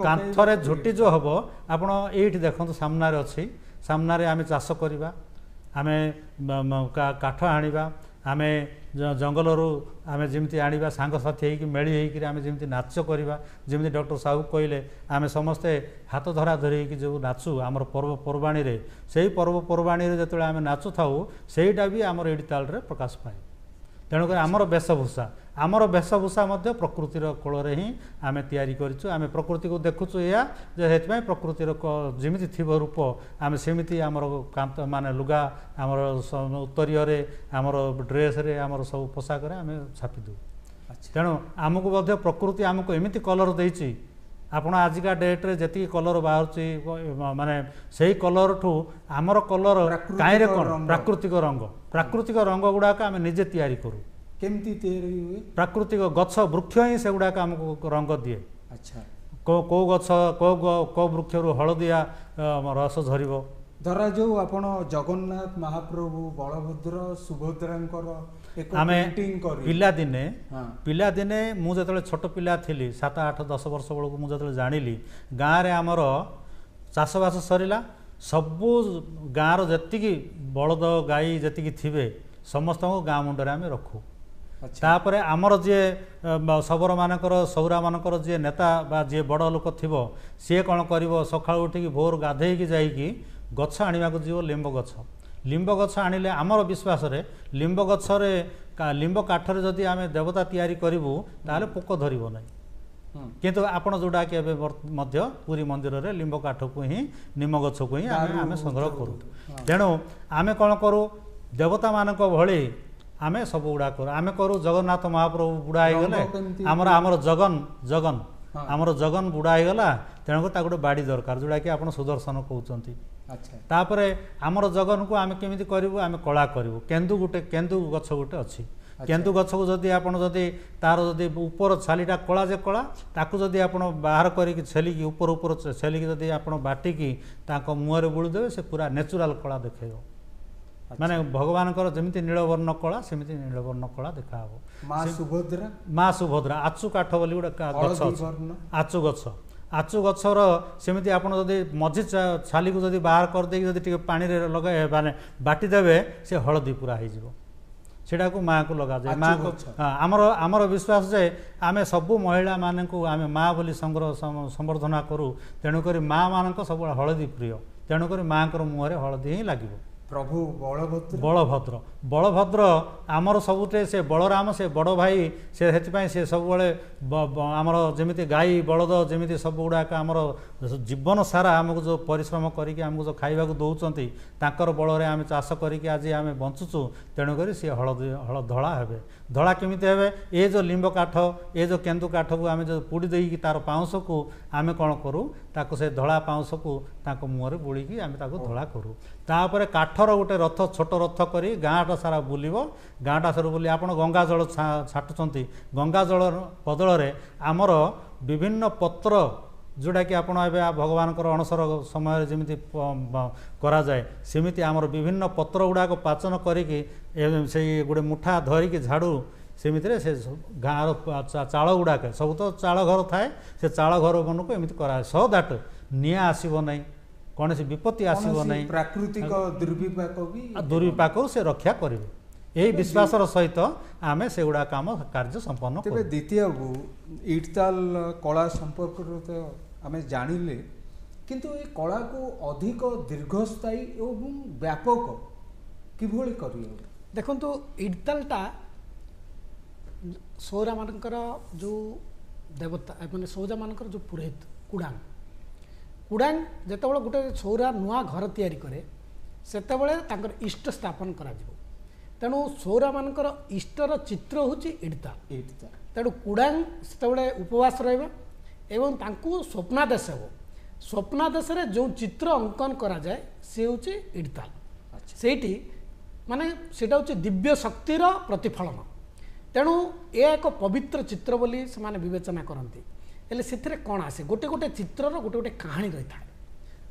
କାନ୍ଥରେ ଝୋଟି ଯେଉଁ ହେବ, ଆପଣ ଏଇଠି ଦେଖନ୍ତୁ ସାମ୍ନାରେ ଅଛି, ସାମ୍ନାରେ ଆମେ ଚାଷ କରିବା, ଆମେ କାଠ ଆଣିବା, ଆମେ ଜଙ୍ଗଲରୁ ଆମେ ଯେମିତି ଆଣିବା, ସାଙ୍ଗସାଥି ହେଇକି ମେଳି ହେଇକିରି ଆମେ ଯେମିତି ନାଚ କରିବା, ଯେମିତି ଡକ୍ଟର ସାହୁ କହିଲେ ଆମେ ସମସ୍ତେ ହାତ ଧରା ଧରି ହେଇକି ଯେଉଁ ନାଚୁ ଆମର ପର୍ବପର୍ବାଣୀରେ, ସେଇ ପର୍ବପର୍ବାଣୀରେ ଯେତେବେଳେ ଆମେ ନାଚୁଥାଉ ସେଇଟା ବି ଆମର ଏଇଠି ତାଳରେ ପ୍ରକାଶ ପାଏ। ତେଣୁକରି ଆମର ବେଶଭୂଷା, ଆମର ବେଶଭୂଷା ମଧ୍ୟ ପ୍ରକୃତିର କୋଳରେ ହିଁ ଆମେ ତିଆରି କରିଛୁ। ଆମେ ପ୍ରକୃତିକୁ ଦେଖୁଛୁ ଏହା ଯେ ସେଥିପାଇଁ ପ୍ରକୃତିର ଯେମିତି ଥିବ ରୂପ ଆମେ ସେମିତି ଆମର କାନ୍ତ ମାନେ ଲୁଗା, ଆମର ଉତ୍ତରୀୟରେ, ଆମର ଡ୍ରେସ୍ରେ, ଆମର ସବୁ ପୋଷାକରେ ଆମେ ଛାପି ଦେଉ। ତେଣୁ ଆମକୁ ମଧ୍ୟ ପ୍ରକୃତି ଆମକୁ ଏମିତି କଲର୍ ଦେଇଛି। ଆପଣ ଆଜିକା ଡେଟ୍ରେ ଯେତିକି କଲର୍ ବାହାରୁଛି, ମାନେ ସେଇ କଲର୍ଠୁ ଆମର କଲର୍ କାହିଁରେ କ'ଣ ପ୍ରାକୃତିକ ରଙ୍ଗ, ପ୍ରାକୃତିକ ରଙ୍ଗ ଗୁଡ଼ାକ ଆମେ ନିଜେ ତିଆରି କରୁ। କେମିତି ତିଆରି ହୁଏ? ପ୍ରାକୃତିକ ଗଛ ବୃକ୍ଷ ହିଁ ସେଗୁଡ଼ାକ ଆମକୁ ରଙ୍ଗ ଦିଏ। ଆଚ୍ଛା, କେଉଁ ଗଛ କେଉଁ ବୃକ୍ଷରୁ ହଳଦିଆ ରସ ଝରିବ? ଧରାଯାଉ ଆପଣ ଜଗନ୍ନାଥ ମହାପ୍ରଭୁ, ବଳଭଦ୍ର, ସୁଭଦ୍ରାଙ୍କର ଆମେ ପିଲାଦିନେ, ପିଲାଦିନେ ମୁଁ ଯେତେବେଳେ ଛୋଟ ପିଲା ଥିଲି, 7, 8, 10 ବର୍ଷ ବେଳକୁ ମୁଁ ଯେତେବେଳେ ଜାଣିଲି, ଗାଁରେ ଆମର ଚାଷବାସ ସରିଲା, ସବୁ ଗାଁର ଯେତିକି ବଳଦ ଗାଈ ଯେତିକି ଥିବେ ସମସ୍ତଙ୍କୁ ଗାଁ ମୁଣ୍ଡରେ ଆମେ ରଖୁ। ତାପରେ ଆମର ଯିଏ ଶବରମାନଙ୍କର ସୌରାମାନଙ୍କର ଯିଏ ନେତା ବା ଯିଏ ବଡ଼ ଲୋକ ଥିବ, ସିଏ କ'ଣ କରିବ, ସକାଳୁ ଉଠିକି ଭୋର ଗାଧେଇକି ଯାଇକି ଗଛ ଆଣିବାକୁ ଯିବ, ଲିମ୍ବ ଗଛ। ଲିମ୍ବ ଗଛ ଆଣିଲେ ଆମର ବିଶ୍ୱାସରେ ଲିମ୍ବ ଗଛରେ ଲିମ୍ବ କାଠରେ ଯଦି ଆମେ ଦେବତା ତିଆରି କରିବୁ ତାହେଲେ ପୋକ ଧରିବ ନାହିଁ। କିନ୍ତୁ ଆପଣ ଯେଉଁଟାକି ଏବେ ମଧ୍ୟ ପୁରୀ ମନ୍ଦିରରେ ଲିମ୍ବ କାଠକୁ ହିଁ, ନିମ ଗଛକୁ ହିଁ ଆମେ ସଂଗ୍ରହ କରୁ। ତେଣୁ ଆମେ କ'ଣ କରୁ, ଦେବତାମାନଙ୍କ ଭଳି ଆମେ ସବୁ ଗୁଡ଼ା କରୁ। ଆମେ କରୁ ଜଗନ୍ନାଥ ମହାପ୍ରଭୁ ବୁଢ଼ା ହେଇଗଲେ ଆମର ଆମର ଜଗନ ଜଗନ ଆମର ଜଗନ ବୁଢ଼ା ହେଇଗଲା, ତେଣୁକରି ତାକୁ ଗୋଟେ ବାଡ଼ି ଦରକାର, ଯେଉଁଟାକି ଆପଣ ସୁଦର୍ଶନ କହୁଛନ୍ତି। ତାପରେ ଆମର ଜଗନକୁ ଆମେ କେମିତି କରିବୁ? ଆମେ କଳା କରିବୁ। କେନ୍ଦୁ ଗୋଟେ, କେନ୍ଦୁ ଗଛ ଗୋଟେ ଅଛି। କେନ୍ଦୁ ଗଛକୁ ଯଦି ଆପଣ ଯଦି ତାର ଯଦି ଉପର ଛାଲିଟା କଳା ଯେ କଳା, ତାକୁ ଯଦି ଆପଣ ବାହାର କରିକି ଛେଲିକି ଉପର ଉପର ଛେଲିକି ଯଦି ଆପଣ ବାଟିକି ତାଙ୍କ ମୁହଁରେ ବୁଳିଦେବେ, ସେ ପୁରା ନ୍ୟାଚୁରାଲ କଳା ଦେଖେଇବ। ମାନେ ଭଗବାନଙ୍କର ଯେମିତି ନୀଳବର୍ଣ୍ଣ କଳା, ସେମିତି ନୀଳବର୍ଣ୍ଣ କଳା ଦେଖାହବ। ମା ସୁଭଦ୍ରା, ମା ସୁଭଦ୍ରା ଆଚୁ କାଠ ବୋଲି ଗୋଟେ ଗଛ ଅଛି, ଆଚୁ ଗଛ। ଆଚୁ ଗଛର ସେମିତି ଆପଣ ଯଦି ମଝି ଛାଲିକୁ ଯଦି ବାହାର କରିଦେଇକି ଯଦି ଟିକେ ପାଣିରେ ଲଗାଇ ମାନେ ବାଟିଦେବେ, ସେ ହଳଦୀ ପୁରା ହେଇଯିବ। ସେଟାକୁ ମାଆକୁ ଲଗାଯାଏ। ମାଆକୁ ଆମର ବିଶ୍ୱାସ ଯେ ଆମେ ସବୁ ମହିଳାମାନଙ୍କୁ ଆମେ ମା ବୋଲି ସଂଗ୍ରହ ସମ୍ବର୍ଦ୍ଧନା କରୁ। ତେଣୁକରି ମା ମାନଙ୍କ ସବୁବେଳେ ହଳଦୀ ପ୍ରିୟ, ତେଣୁକରି ମାଆଙ୍କର ମୁହଁରେ ହଳଦୀ ହିଁ ଲାଗିବ। ପ୍ରଭୁ ବଳଭଦ୍ର, ବଳଭଦ୍ର, ବଳଭଦ୍ର ଆମର ସବୁଠେ ସେ ବଳରାମ, ସେ ବଡ଼ ଭାଇ ସେ, ସେଥିପାଇଁ ସେ ସବୁବେଳେ ଆମର ଯେମିତି ଗାଈ ବଳଦ ଯେମିତି ସବୁ ଗୁଡ଼ାକ ଆମର ଜୀବନ ସାରା ଆମକୁ ଯେଉଁ ପରିଶ୍ରମ କରିକି ଆମକୁ ଯେଉଁ ଖାଇବାକୁ ଦେଉଛନ୍ତି, ତାଙ୍କର ବଳରେ ଆମେ ଚାଷ କରିକି ଆଜି ଆମେ ବଞ୍ଚୁଛୁ। ତେଣୁକରି ସିଏ ହଳଦୀ ଧଳା ହେବେ। ଧଳା କେମିତି ହେବେ? ଏ ଯେଉଁ ଲିମ୍ବ କାଠ, ଏ ଯେଉଁ କେନ୍ଦୁ କାଠକୁ ଆମେ ଯେଉଁ ପୋଡ଼ି ଦେଇକି ତାର ପାଉଁଶକୁ ଆମେ କ'ଣ କରୁ, ତାକୁ ସେ ଧଳା ପାଉଁଶକୁ ତାଙ୍କ ମୁହଁରେ ବୋଳିକି ଆମେ ତାକୁ ଧଳା କରୁ। ତାପରେ କାଠର ଗୋଟେ ରଥ, ଛୋଟ ରଥ କରି ଗାଁଟା ସାରା ବୁଲିବ। ଗାଁଟା ସାରା ବୁଲି ଆପଣ ଗଙ୍ଗା ଜଳ ଛାଟୁଛନ୍ତି, ଗଙ୍ଗା ଜଳ ବଦଳରେ ଆମର ବିଭିନ୍ନ ପତ୍ର, ଯେଉଁଟାକି ଆପଣ ଏବେ ଭଗବାନଙ୍କର ଅଣସର ସମୟରେ ଯେମିତି କରାଯାଏ, ସେମିତି ଆମର ବିଭିନ୍ନ ପତ୍ର ଗୁଡ଼ାକ ପାଚନ କରିକି ସେଇ ଗୋଟେ ମୁଠା ଧରିକି ଝାଡ଼ୁ ସେମିତିରେ ସେ ଗାଁର ଚାଳ ଗୁଡ଼ାକ, ସବୁ ତ ଚାଳ ଘର ଥାଏ, ସେ ଚାଳ ଘର ମାନଙ୍କୁ ଏମିତି କରାଯାଏ, ସୋ that ନିଆଁ ଆସିବ ନାହିଁ, କୌଣସି ବିପତ୍ତି ଆସିବ ନାହିଁ, ପ୍ରାକୃତିକ ଦୁର୍ବିପାକ ବି ଦୁର୍ବିପାକରୁ ସେ ରକ୍ଷା କରିବେ। ଏହି ବିଶ୍ୱାସର ସହିତ ଆମେ ସେଗୁଡ଼ା କାମ କାର୍ଯ୍ୟ ସମ୍ପନ୍ନ। ତେବେ ଦ୍ୱିତୀୟ ଇଟତାଲ କଳା ସମ୍ପର୍କରେ ତ ଆମେ ଜାଣିଲେ, କିନ୍ତୁ ଏ କଳାକୁ ଅଧିକ ଦୀର୍ଘସ୍ଥାୟୀ ଏବଂ ବ୍ୟାପକ କିଭଳି କରିହେବ? ଦେଖନ୍ତୁ, ଇଟତାଲଟା ସୌରାମାନଙ୍କର ଯେଉଁ ଦେବତା, ମାନେ ସୌରାମାନଙ୍କର ଯେଉଁ ପୁରୋହିତ କୁଡ଼ାଙ୍ଗ, କୁଡ଼ାଙ୍ଗ ଯେତେବେଳେ ଗୋଟେ ସୌରା ନୂଆ ଘର ତିଆରି କରେ, ସେତେବେଳେ ତାଙ୍କର ଇଷ୍ଟ ସ୍ଥାପନ କରାଯିବ। ତେଣୁ ସୌରାମାନଙ୍କର ଇଷ୍ଟର ଚିତ୍ର ହେଉଛି ଇଡ଼ତାଲ। ତେଣୁ କୁଡ଼ାଙ୍ଗ ସେତେବେଳେ ଉପବାସ ରହିବେ ଏବଂ ତାଙ୍କୁ ସ୍ୱପ୍ନାଦେଶ ହେବ। ସ୍ୱପ୍ନାଦେଶରେ ଯେଉଁ ଚିତ୍ର ଅଙ୍କନ କରାଯାଏ ସେ ହେଉଛି ଇଡ଼ତାଲ। ସେଇଠି ମାନେ ସେଇଟା ହେଉଛି ଦିବ୍ୟ ଶକ୍ତିର ପ୍ରତିଫଳନ। ତେଣୁ ଏହା ଏକ ପବିତ୍ର ଚିତ୍ର ବୋଲି ସେମାନେ ବିବେଚନା କରନ୍ତି। ହେଲେ ସେଥିରେ କ'ଣ ଆସେ? ଗୋଟେ ଗୋଟେ ଚିତ୍ରର ଗୋଟେ ଗୋଟେ କାହାଣୀ ରହିଥାଏ।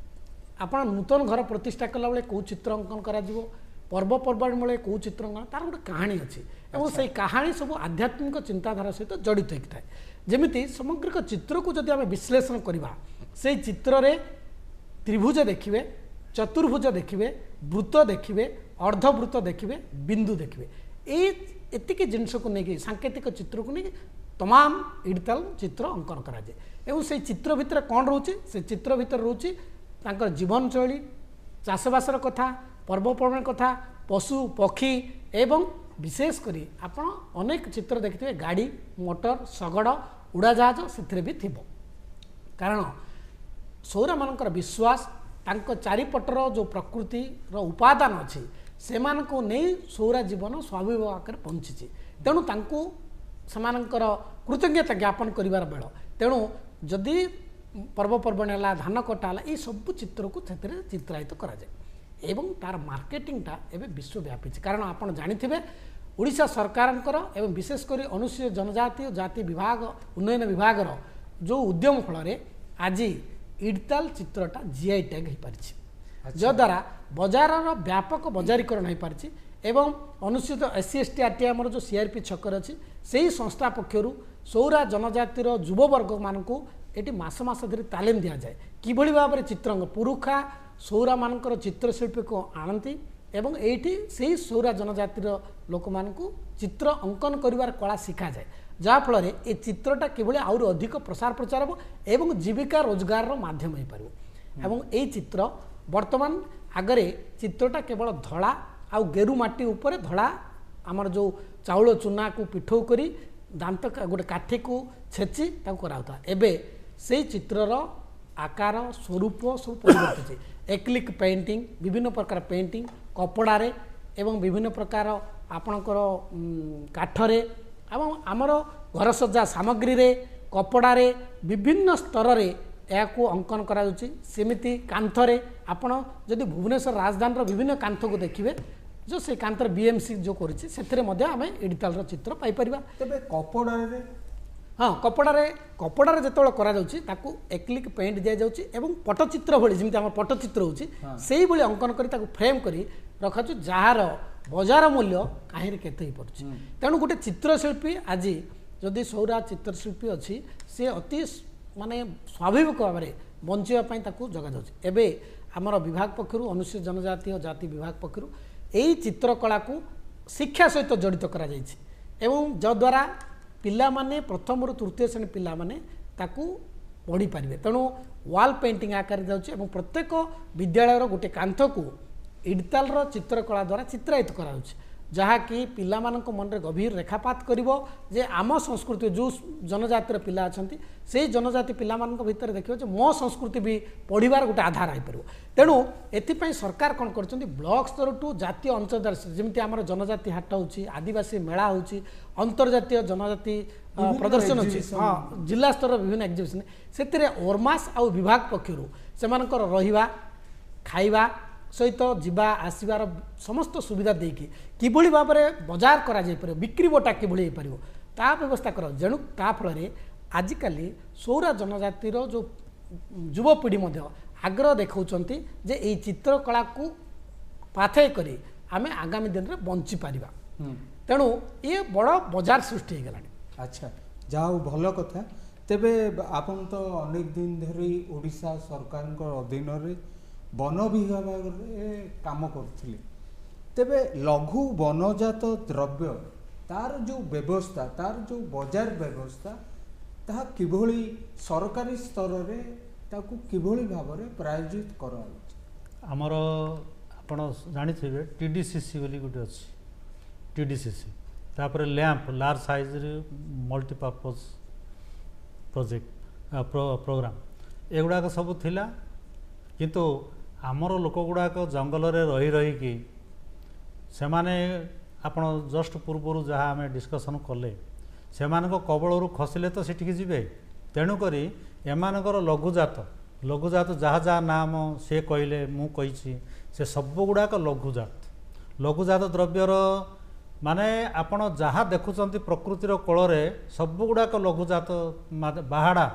ଆପଣ ନୂତନ ଘର ପ୍ରତିଷ୍ଠା କଲାବେଳେ କେଉଁ ଚିତ୍ର ଅଙ୍କନ କରାଯିବ, ପର୍ବପର୍ବାଣି ବେଳେ କେଉଁ ଚିତ୍ର ଅଙ୍କନ, ତାର ଗୋଟେ କାହାଣୀ ଅଛି ଏବଂ ସେଇ କାହାଣୀ ସବୁ ଆଧ୍ୟାତ୍ମିକ ଚିନ୍ତାଧାରା ସହିତ ଜଡ଼ିତ ହେଇକି ଥାଏ। ଯେମିତି ସାମଗ୍ରିକ ଚିତ୍ରକୁ ଯଦି ଆମେ ବିଶ୍ଳେଷଣ କରିବା, ସେଇ ଚିତ୍ରରେ ତ୍ରିଭୁଜ ଦେଖିବେ, ଚତୁର୍ଭୁଜ ଦେଖିବେ, ବୃତ୍ତ ଦେଖିବେ, ଅର୍ଦ୍ଧବୃତ୍ତ ଦେଖିବେ, ବିନ୍ଦୁ ଦେଖିବେ। ଏଇ ଏତିକି ଜିନିଷକୁ ନେଇକି, ସାଙ୍କେତିକ ଚିତ୍ରକୁ ନେଇକି ତମାମ ଇଡ଼ତାଲ ଚିତ୍ର ଅଙ୍କନ କରାଯାଏ। ଏବଂ ସେଇ ଚିତ୍ର ଭିତରେ କ'ଣ ରହୁଛି? ସେ ଚିତ୍ର ଭିତରେ ରହୁଛି ତାଙ୍କର ଜୀବନଶୈଳୀ, ଚାଷବାସର କଥା, ପର୍ବପର୍ବାଣୀ କଥା, ପଶୁ ପକ୍ଷୀ, ଏବଂ ବିଶେଷ କରି ଆପଣ ଅନେକ ଚିତ୍ର ଦେଖିଥିବେ ଗାଡ଼ି ମଟର, ଶଗଡ଼, ଉଡ଼ାଜାହାଜ ସେଥିରେ ବି ଥିବ। କାରଣ ସୌରମାନଙ୍କର ବିଶ୍ୱାସ ତାଙ୍କ ଚାରିପଟର ଯେଉଁ ପ୍ରକୃତିର ଉପାଦାନ ଅଛି ସେମାନଙ୍କୁ ନେଇ ସୌରା ଜୀବନ ସ୍ୱାଭାବିକ ଆକାରରେ ବଞ୍ଚିଛି। ତେଣୁ ତାଙ୍କୁ ସେମାନଙ୍କର କୃତଜ୍ଞତା ଜ୍ଞାପନ କରିବାର ବେଳ। ତେଣୁ ଯଦି ପର୍ବପର୍ବାଣୀ ହେଲା, ଧାନ କଟା ହେଲା, ଏଇସବୁ ଚିତ୍ରକୁ ସେଥିରେ ଚିତ୍ରାୟିତ କରାଯାଏ ଏବଂ ତାର ମାର୍କେଟିଂଟା ଏବେ ବିଶ୍ୱ ବ୍ୟାପିଛି। କାରଣ ଆପଣ ଜାଣିଥିବେ ଓଡ଼ିଶା ସରକାରଙ୍କର ଏବଂ ବିଶେଷ କରି ଅନୁସୂଚିତ ଜନଜାତି ଓ ଜାତି ବିଭାଗ ଉନ୍ନୟନ ବିଭାଗର ଯେଉଁ ଉଦ୍ୟମ ଫଳରେ ଆଜି ଇଡ଼ତାଲ ଚିତ୍ରଟା ଜିଆଇ ଟ୍ୟାଗ୍ ହୋଇପାରିଛି, ଯଦ୍ୱାରା ବଜାରର ବ୍ୟାପକ ବଜାରୀକରଣ ହୋଇପାରିଛି। ଏବଂ ଅନୁସୂଚିତ SC ST RT ଆମର ଯେଉଁ CRP ଛକରେ ଅଛି, ସେହି ସଂସ୍ଥା ପକ୍ଷରୁ ସୌରା ଜନଜାତିର ଯୁବବର୍ଗମାନଙ୍କୁ ଏଠି ମାସ ମାସ ଧରି ତାଲିମ ଦିଆଯାଏ କିଭଳି ଭାବରେ ଚିତ୍ରଙ୍କ ପୁରୁଖା ସୌରାମାନଙ୍କର ଚିତ୍ରଶିଳ୍ପୀକୁ ଆଣନ୍ତି ଏବଂ ଏଇଠି ସେଇ ସୌରା ଜନଜାତିର ଲୋକମାନଙ୍କୁ ଚିତ୍ର ଅଙ୍କନ କରିବାର କଳା ଶିଖାଯାଏ, ଯାହାଫଳରେ ଏ ଚିତ୍ରଟା କିଭଳି ଆହୁରି ଅଧିକ ପ୍ରସାର ପ୍ରଚାର ହେବ ଏବଂ ଜୀବିକା ରୋଜଗାରର ମାଧ୍ୟମ ହୋଇପାରିବ। ଏବଂ ଏଇ ଚିତ୍ର ବର୍ତ୍ତମାନ ଆଗରେ ଚିତ୍ରଟା କେବଳ ଧଳା ଆଉ ଗେରୁ ମାଟି ଉପରେ ଧଳା ଆମର ଯେଉଁ ଚାଉଳ ଚୁନାକୁ ପିଠଉ କରି ଦାନ୍ତ ଗୋଟେ କାଠିକୁ ଛେଚି ତାକୁ କରାହେଉଥିଲା। ଏବେ ସେଇ ଚିତ୍ରର ଆକାର ସ୍ୱରୂପ ସବୁ ପରିବର୍ତ୍ତିତ। ଏକ୍ଲିକ୍ ପେଣ୍ଟିଂ, ବିଭିନ୍ନ ପ୍ରକାର ପେଣ୍ଟିଂ କପଡ଼ାରେ ଏବଂ ବିଭିନ୍ନ ପ୍ରକାର ଆପଣଙ୍କର କାଠରେ ଏବଂ ଆମର ଘରସଜ୍ଜା ସାମଗ୍ରୀରେ, କପଡ଼ାରେ, ବିଭିନ୍ନ ସ୍ତରରେ ଏହାକୁ ଅଙ୍କନ କରାଯାଉଛି। ସେମିତି କାନ୍ଥରେ ଆପଣ ଯଦି ଭୁବନେଶ୍ୱର ରାଜଧାନୀର ବିଭିନ୍ନ କାନ୍ଥକୁ ଦେଖିବେ, ଯେଉଁ ସେ କାନ୍ଥରେ ବିଏମ୍ସି ଯେଉଁ କରିଛି ସେଥିରେ ମଧ୍ୟ ଆମେ ଇଡ଼ିତାଲର ଚିତ୍ର ପାଇପାରିବା। ତେବେ କପଡ଼ାରେ? ହଁ, କପଡ଼ାରେ ଯେତେବେଳେ କରାଯାଉଛି ତାକୁ ଏକ୍ଲିକ୍ ପେଣ୍ଟ ଦିଆଯାଉଛି ଏବଂ ପଟ୍ଟଚିତ୍ର ଭଳି, ଯେମିତି ଆମର ପଟ୍ଟଚିତ୍ର ହେଉଛି ସେଇଭଳି ଅଙ୍କନ କରି ତାକୁ ଫ୍ରେମ୍ କରି ରଖାଯାଉଛି, ଯାହାର ବଜାର ମୂଲ୍ୟ କାହିଁରେ କେତେ ହେଇପାରୁଛି। ତେଣୁ ଗୋଟେ ଚିତ୍ରଶିଳ୍ପୀ ଆଜି ଯଦି ସୌରା ଚିତ୍ରଶିଳ୍ପୀ ଅଛି, ସେ ଅତି ମାନେ ସ୍ୱାଭାବିକ ଭାବରେ ବଞ୍ଚିବା ପାଇଁ ତାକୁ ଯୋଗାଯାଉଛି। ଏବେ ଆମର ବିଭାଗ ପକ୍ଷରୁ, ଅନୁସୂଚିତ ଜନଜାତି ଓ ଜାତି ବିଭାଗ ପକ୍ଷରୁ ଏଇ ଚିତ୍ରକଳାକୁ ଶିକ୍ଷା ସହିତ ଜଡ଼ିତ କରାଯାଇଛି ଏବଂ ଯଦ୍ୱାରା ପିଲାମାନେ ପ୍ରଥମରୁ ତୃତୀୟ ଶ୍ରେଣୀ ପିଲାମାନେ ତାକୁ ପଢ଼ିପାରିବେ। ତେଣୁ ୱାଲ୍ ପେଣ୍ଟିଂ ଆକାରରେ ଯାଉଛି ଏବଂ ପ୍ରତ୍ୟେକ ବିଦ୍ୟାଳୟର ଗୋଟେ କାନ୍ଥକୁ ଇଡ଼ତାଲର ଚିତ୍ରକଳା ଦ୍ୱାରା ଚିତ୍ରାୟିତ କରାଯାଉଛି, ଯାହାକି ପିଲାମାନଙ୍କ ମନରେ ଗଭୀର ରେଖାପାତ କରିବ ଯେ ଆମ ସଂସ୍କୃତି, ଯେଉଁ ଜନଜାତିର ପିଲା ଅଛନ୍ତି ସେଇ ଜନଜାତି ପିଲାମାନଙ୍କ ଭିତରେ ଦେଖିବ ଯେ ମୋ ସଂସ୍କୃତି ବି ପଢ଼ିବାର ଗୋଟେ ଆଧାର ହେଇପାରିବ। ତେଣୁ ଏଥିପାଇଁ ସରକାର କ'ଣ କରୁଛନ୍ତି, ବ୍ଲକ ସ୍ତରଠୁ ଜାତୀୟ ଅନ୍ତର୍ଜାତୀୟ, ଯେମିତି ଆମର ଜନଜାତି ହାଟ ହେଉଛି, ଆଦିବାସୀ ମେଳା ହେଉଛି, ଅନ୍ତର୍ଜାତୀୟ ଜନଜାତି ପ୍ରଦର୍ଶନ ଅଛି, ହଁ, ଜିଲ୍ଲା ସ୍ତରର ବିଭିନ୍ନ ଏକ୍ଜିବିସନ୍, ସେଥିରେ ଓରମାସ ଆଉ ବିଭାଗ ପକ୍ଷରୁ ସେମାନଙ୍କର ରହିବା ଖାଇବା ସହିତ ଯିବା ଆସିବାର ସମସ୍ତ ସୁବିଧା ଦେଇକି କିଭଳି ଭାବରେ ବଜାର କରାଯାଇପାରିବ, ବିକ୍ରି ବଟା କିଭଳି ହେଇପାରିବ ତା ବ୍ୟବସ୍ଥା କରାଯାଉଛି। ତେଣୁ ତା ଫଳରେ ଆଜିକାଲି ସୌରା ଜନଜାତିର ଯେଉଁ ଯୁବପିଢ଼ି ମଧ୍ୟ ଆଗ୍ରହ ଦେଖାଉଛନ୍ତି ଯେ ଏଇ ଚିତ୍ରକଳାକୁ ପାଥେୟ କରି ଆମେ ଆଗାମୀ ଦିନରେ ବଞ୍ଚିପାରିବା। ତେଣୁ ଇଏ ବଡ଼ ବଜାର ସୃଷ୍ଟି ହେଇଗଲାଣି। ଆଚ୍ଛା, ଯାହା ହଉ ଭଲ କଥା। ତେବେ ଆପଣ ତ ଅନେକ ଦିନ ଧରି ଓଡ଼ିଶା ସରକାରଙ୍କ ଅଧୀନରେ ବନ ବିଭାଗରେ କାମ କରୁଥିଲେ। ତେବେ ଲଘୁ ବନଜାତ ଦ୍ରବ୍ୟ ତାର ଯେଉଁ ବ୍ୟବସ୍ଥା, ତାର ଯେଉଁ ବଜାର ବ୍ୟବସ୍ଥା, ତାହା କିଭଳି ସରକାରୀ ସ୍ତରରେ ତାକୁ କିଭଳି ଭାବରେ ପ୍ରାୟୋଜିତ କରାଯାଉଛି? ଆମର ଆପଣ ଜାଣିଥିବେ TDCC ବୋଲି ଗୋଟେ ଅଛି, TDCC, ତାପରେ ଲ୍ୟାମ୍ପ, ଲାର୍ଜ ସାଇଜ୍ରେ ମଲ୍ଟିପର୍ପଜ୍ ପ୍ରୋଜେକ୍ଟ ପ୍ରୋଗ୍ରାମ, ଏଗୁଡ଼ାକ ସବୁ ଥିଲା। କିନ୍ତୁ ଆମର ଲୋକ ଗୁଡ଼ାକ ଜଙ୍ଗଲରେ ରହି ରହିକି ସେମାନେ, ଆପଣ ଜଷ୍ଟ ପୂର୍ବରୁ ଯାହା ଆମେ ଡିସ୍କସନ୍ କଲେ, ସେମାନଙ୍କ କବଳରୁ ଖସିଲେ ତ ସେଠିକି ଯିବେ। ତେଣୁକରି ଏମାନଙ୍କର ଲଘୁଜାତ ଯାହା ଯାହା ନାମ ସେ କହିଲେ, ମୁଁ କହିଛି, ସେ ସବୁଗୁଡ଼ାକ ଲଘୁଜାତ ଦ୍ରବ୍ୟର, ମାନେ ଆପଣ ଯାହା ଦେଖୁଛନ୍ତି ପ୍ରକୃତିର କୋଳରେ ସବୁଗୁଡ଼ାକ ଲଘୁଜାତ। ବାହାଡ଼ା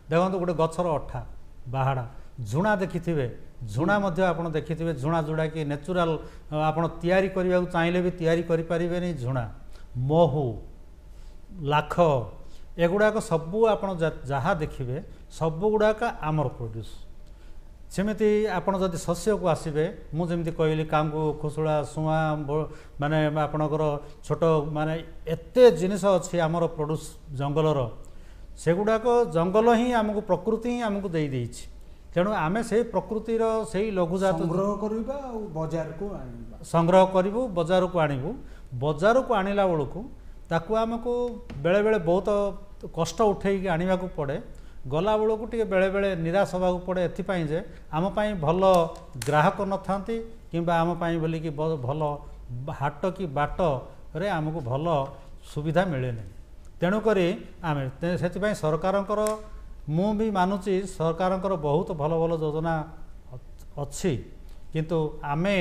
ଦେଖନ୍ତୁ, ଗୋଟେ ଗଛର ଅଠା ବାହାଡ଼ା, ଝୁଣା ଦେଖିଥିବେ, ଝୁଣା ମଧ୍ୟ ଆପଣ ଦେଖିଥିବେ, ଝୁଣା ଯେଉଁଟାକି ନ୍ୟାଚୁରାଲ, ଆପଣ ତିଆରି କରିବାକୁ ଚାହିଁଲେ ବି ତିଆରି କରିପାରିବେନି। ଝୁଣା, ମହୁ, ଲାଖ, ଏଗୁଡ଼ାକ ସବୁ ଆପଣ ଯାହା ଦେଖିବେ ସବୁଗୁଡ଼ାକ ଆମର ପ୍ରଡ୍ୟୁସ୍। ସେମିତି ଆପଣ ଯଦି ଶସ୍ୟକୁ ଆସିବେ, ମୁଁ ଯେମିତି କହିଲି କାଙ୍ଗୁ, ଖୁସୁଳା, ସୁଆଁ, ମାନେ ଆପଣଙ୍କର ଛୋଟ, ମାନେ ଏତେ ଜିନିଷ ଅଛି ଆମର ପ୍ରଡ୍ୟୁସ୍ ଜଙ୍ଗଲର, ସେଗୁଡ଼ାକ ଜଙ୍ଗଲ ହିଁ ଆମକୁ, ପ୍ରକୃତି ହିଁ ଆମକୁ ଦେଇଦେଇଛି। ତେଣୁ ଆମେ ସେଇ ପ୍ରକୃତିର ସେଇ ଲଘୁଜାତ ସଂଗ୍ରହ କରିବା ଆଉ ବଜାରକୁ ଆଣିବା, ସଂଗ୍ରହ କରିବୁ, ବଜାରକୁ ଆଣିବୁ। ବଜାରକୁ ଆଣିଲା ବେଳକୁ ତାକୁ ଆମକୁ ବେଳେବେଳେ ବହୁତ କଷ୍ଟ ଉଠେଇକି ଆଣିବାକୁ ପଡ଼େ। ଗଲାବେଳକୁ ଟିକେ ବେଳେବେଳେ ନିରାଶ ହେବାକୁ ପଡ଼େ, ଏଥିପାଇଁ ଯେ ଆମ ପାଇଁ ଭଲ ଗ୍ରାହକ ନଥାନ୍ତି, କିମ୍ବା ଆମ ପାଇଁ ବୋଲିକି ଭଲ ହାଟ କି ବାଟରେ ଆମକୁ ଭଲ ସୁବିଧା ମିଳେନି। ତେଣୁକରି ଆମେ ସେଥିପାଇଁ ସରକାରଙ୍କର, ମୁଁ ବି ମାନୁଛି ସରକାରଙ୍କର ବହୁତ ଭଲ ଭଲ ଯୋଜନା ଅଛି, କିନ୍ତୁ ଆମେ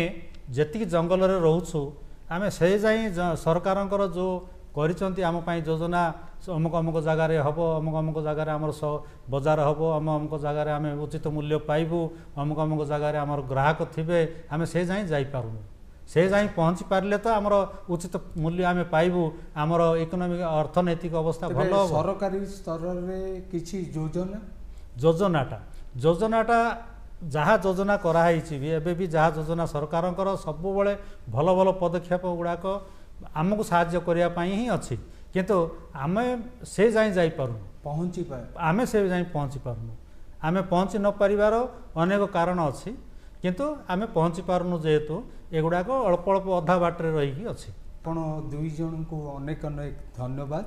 ଯେତିକି ଜଙ୍ଗଲରେ ରହୁଛୁ ଆମେ ସେ ଯାଇ ସରକାରଙ୍କର ଯେଉଁ କରିଛନ୍ତି ଆମ ପାଇଁ ଯୋଜନା, ଅମୁକ ଅମୁକ ଜାଗାରେ ହେବ, ଅମୁକ ଅମୁକ ଜାଗାରେ ଆମର ବଜାର ହେବ, ଅମୁକ ଅମୁକ ଜାଗାରେ ଆମେ ଉଚିତ ମୂଲ୍ୟ ପାଇବୁ, ଅମୁକ ଅମୁକ ଜାଗାରେ ଆମର ଗ୍ରାହକ ଥିବେ, ଆମେ ସେ ଯାଏଁ ଯାଇପାରୁନୁ। ସେ ଯାଏଁ ପହଞ୍ଚି ପାରିଲେ ତ ଆମର ଉଚିତ ମୂଲ୍ୟ ଆମେ ପାଇବୁ, ଆମର ଇକୋନୋମିକ ଅର୍ଥନୈତିକ ଅବସ୍ଥା ଭଲ ହେବ। ସରକାରୀ ସ୍ତରରେ କିଛି ଯୋଜନା? ଯୋଜନାଟା ଯାହା ଯୋଜନା କରାହେଇଛି ବି, ଏବେ ବି ଯାହା ଯୋଜନା ସରକାରଙ୍କର ସବୁବେଳେ ଭଲ ଭଲ ପଦକ୍ଷେପ ଗୁଡ଼ାକ ଆମକୁ ସାହାଯ୍ୟ କରିବା ପାଇଁ ହିଁ ଅଛି, କିନ୍ତୁ ଆମେ ସେ ଯାଏଁ ଯାଇପାରୁନୁ, ପହଞ୍ଚି ଆମେ ସେ ଯାଏଁ ପହଞ୍ଚି ପାରୁନୁ। ଆମେ ପହଞ୍ଚି ନ ପାରିବାର ଅନେକ କାରଣ ଅଛି, କିନ୍ତୁ ଆମେ ପହଞ୍ଚି ପାରୁନୁ ଯେହେତୁ ଏଗୁଡ଼ାକ ଅଳ୍ପ ଅଳ୍ପ ଅଧା ବାଟରେ ରହିକି ଅଛି। ଆପଣ ଦୁଇ ଜଣଙ୍କୁ ଅନେକ ଅନେକ ଧନ୍ୟବାଦ।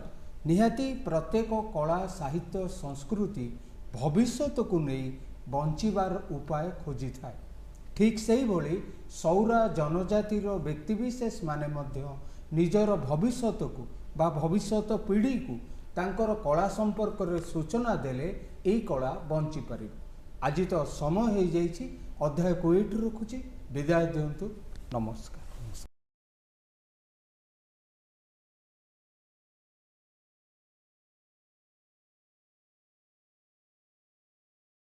ନିହାତି ପ୍ରତ୍ୟେକ କଳା, ସାହିତ୍ୟ, ସଂସ୍କୃତି ଭବିଷ୍ୟତକୁ ନେଇ ବଞ୍ଚିବାର ଉପାୟ ଖୋଜିଥାଏ। ଠିକ୍ ସେହିଭଳି ସୌରା ଜନଜାତିର ବ୍ୟକ୍ତିବିଶେଷ ମାନେ ମଧ୍ୟ ନିଜର ଭବିଷ୍ୟତକୁ ବା ଭବିଷ୍ୟତ ପିଢ଼ିକୁ ତାଙ୍କର କଳା ସମ୍ପର୍କରେ ସୂଚନା ଦେଲେ ଏଇ କଳା ବଞ୍ଚିପାରିବ। ଆଜି ତ ସମୟ ହେଇଯାଇଛି, ଅଧ୍ୟାୟକୁ ଏଇଠି ରଖୁଛି। ବିଦାୟ ଦିଅନ୍ତୁ, ନମସ୍କାର।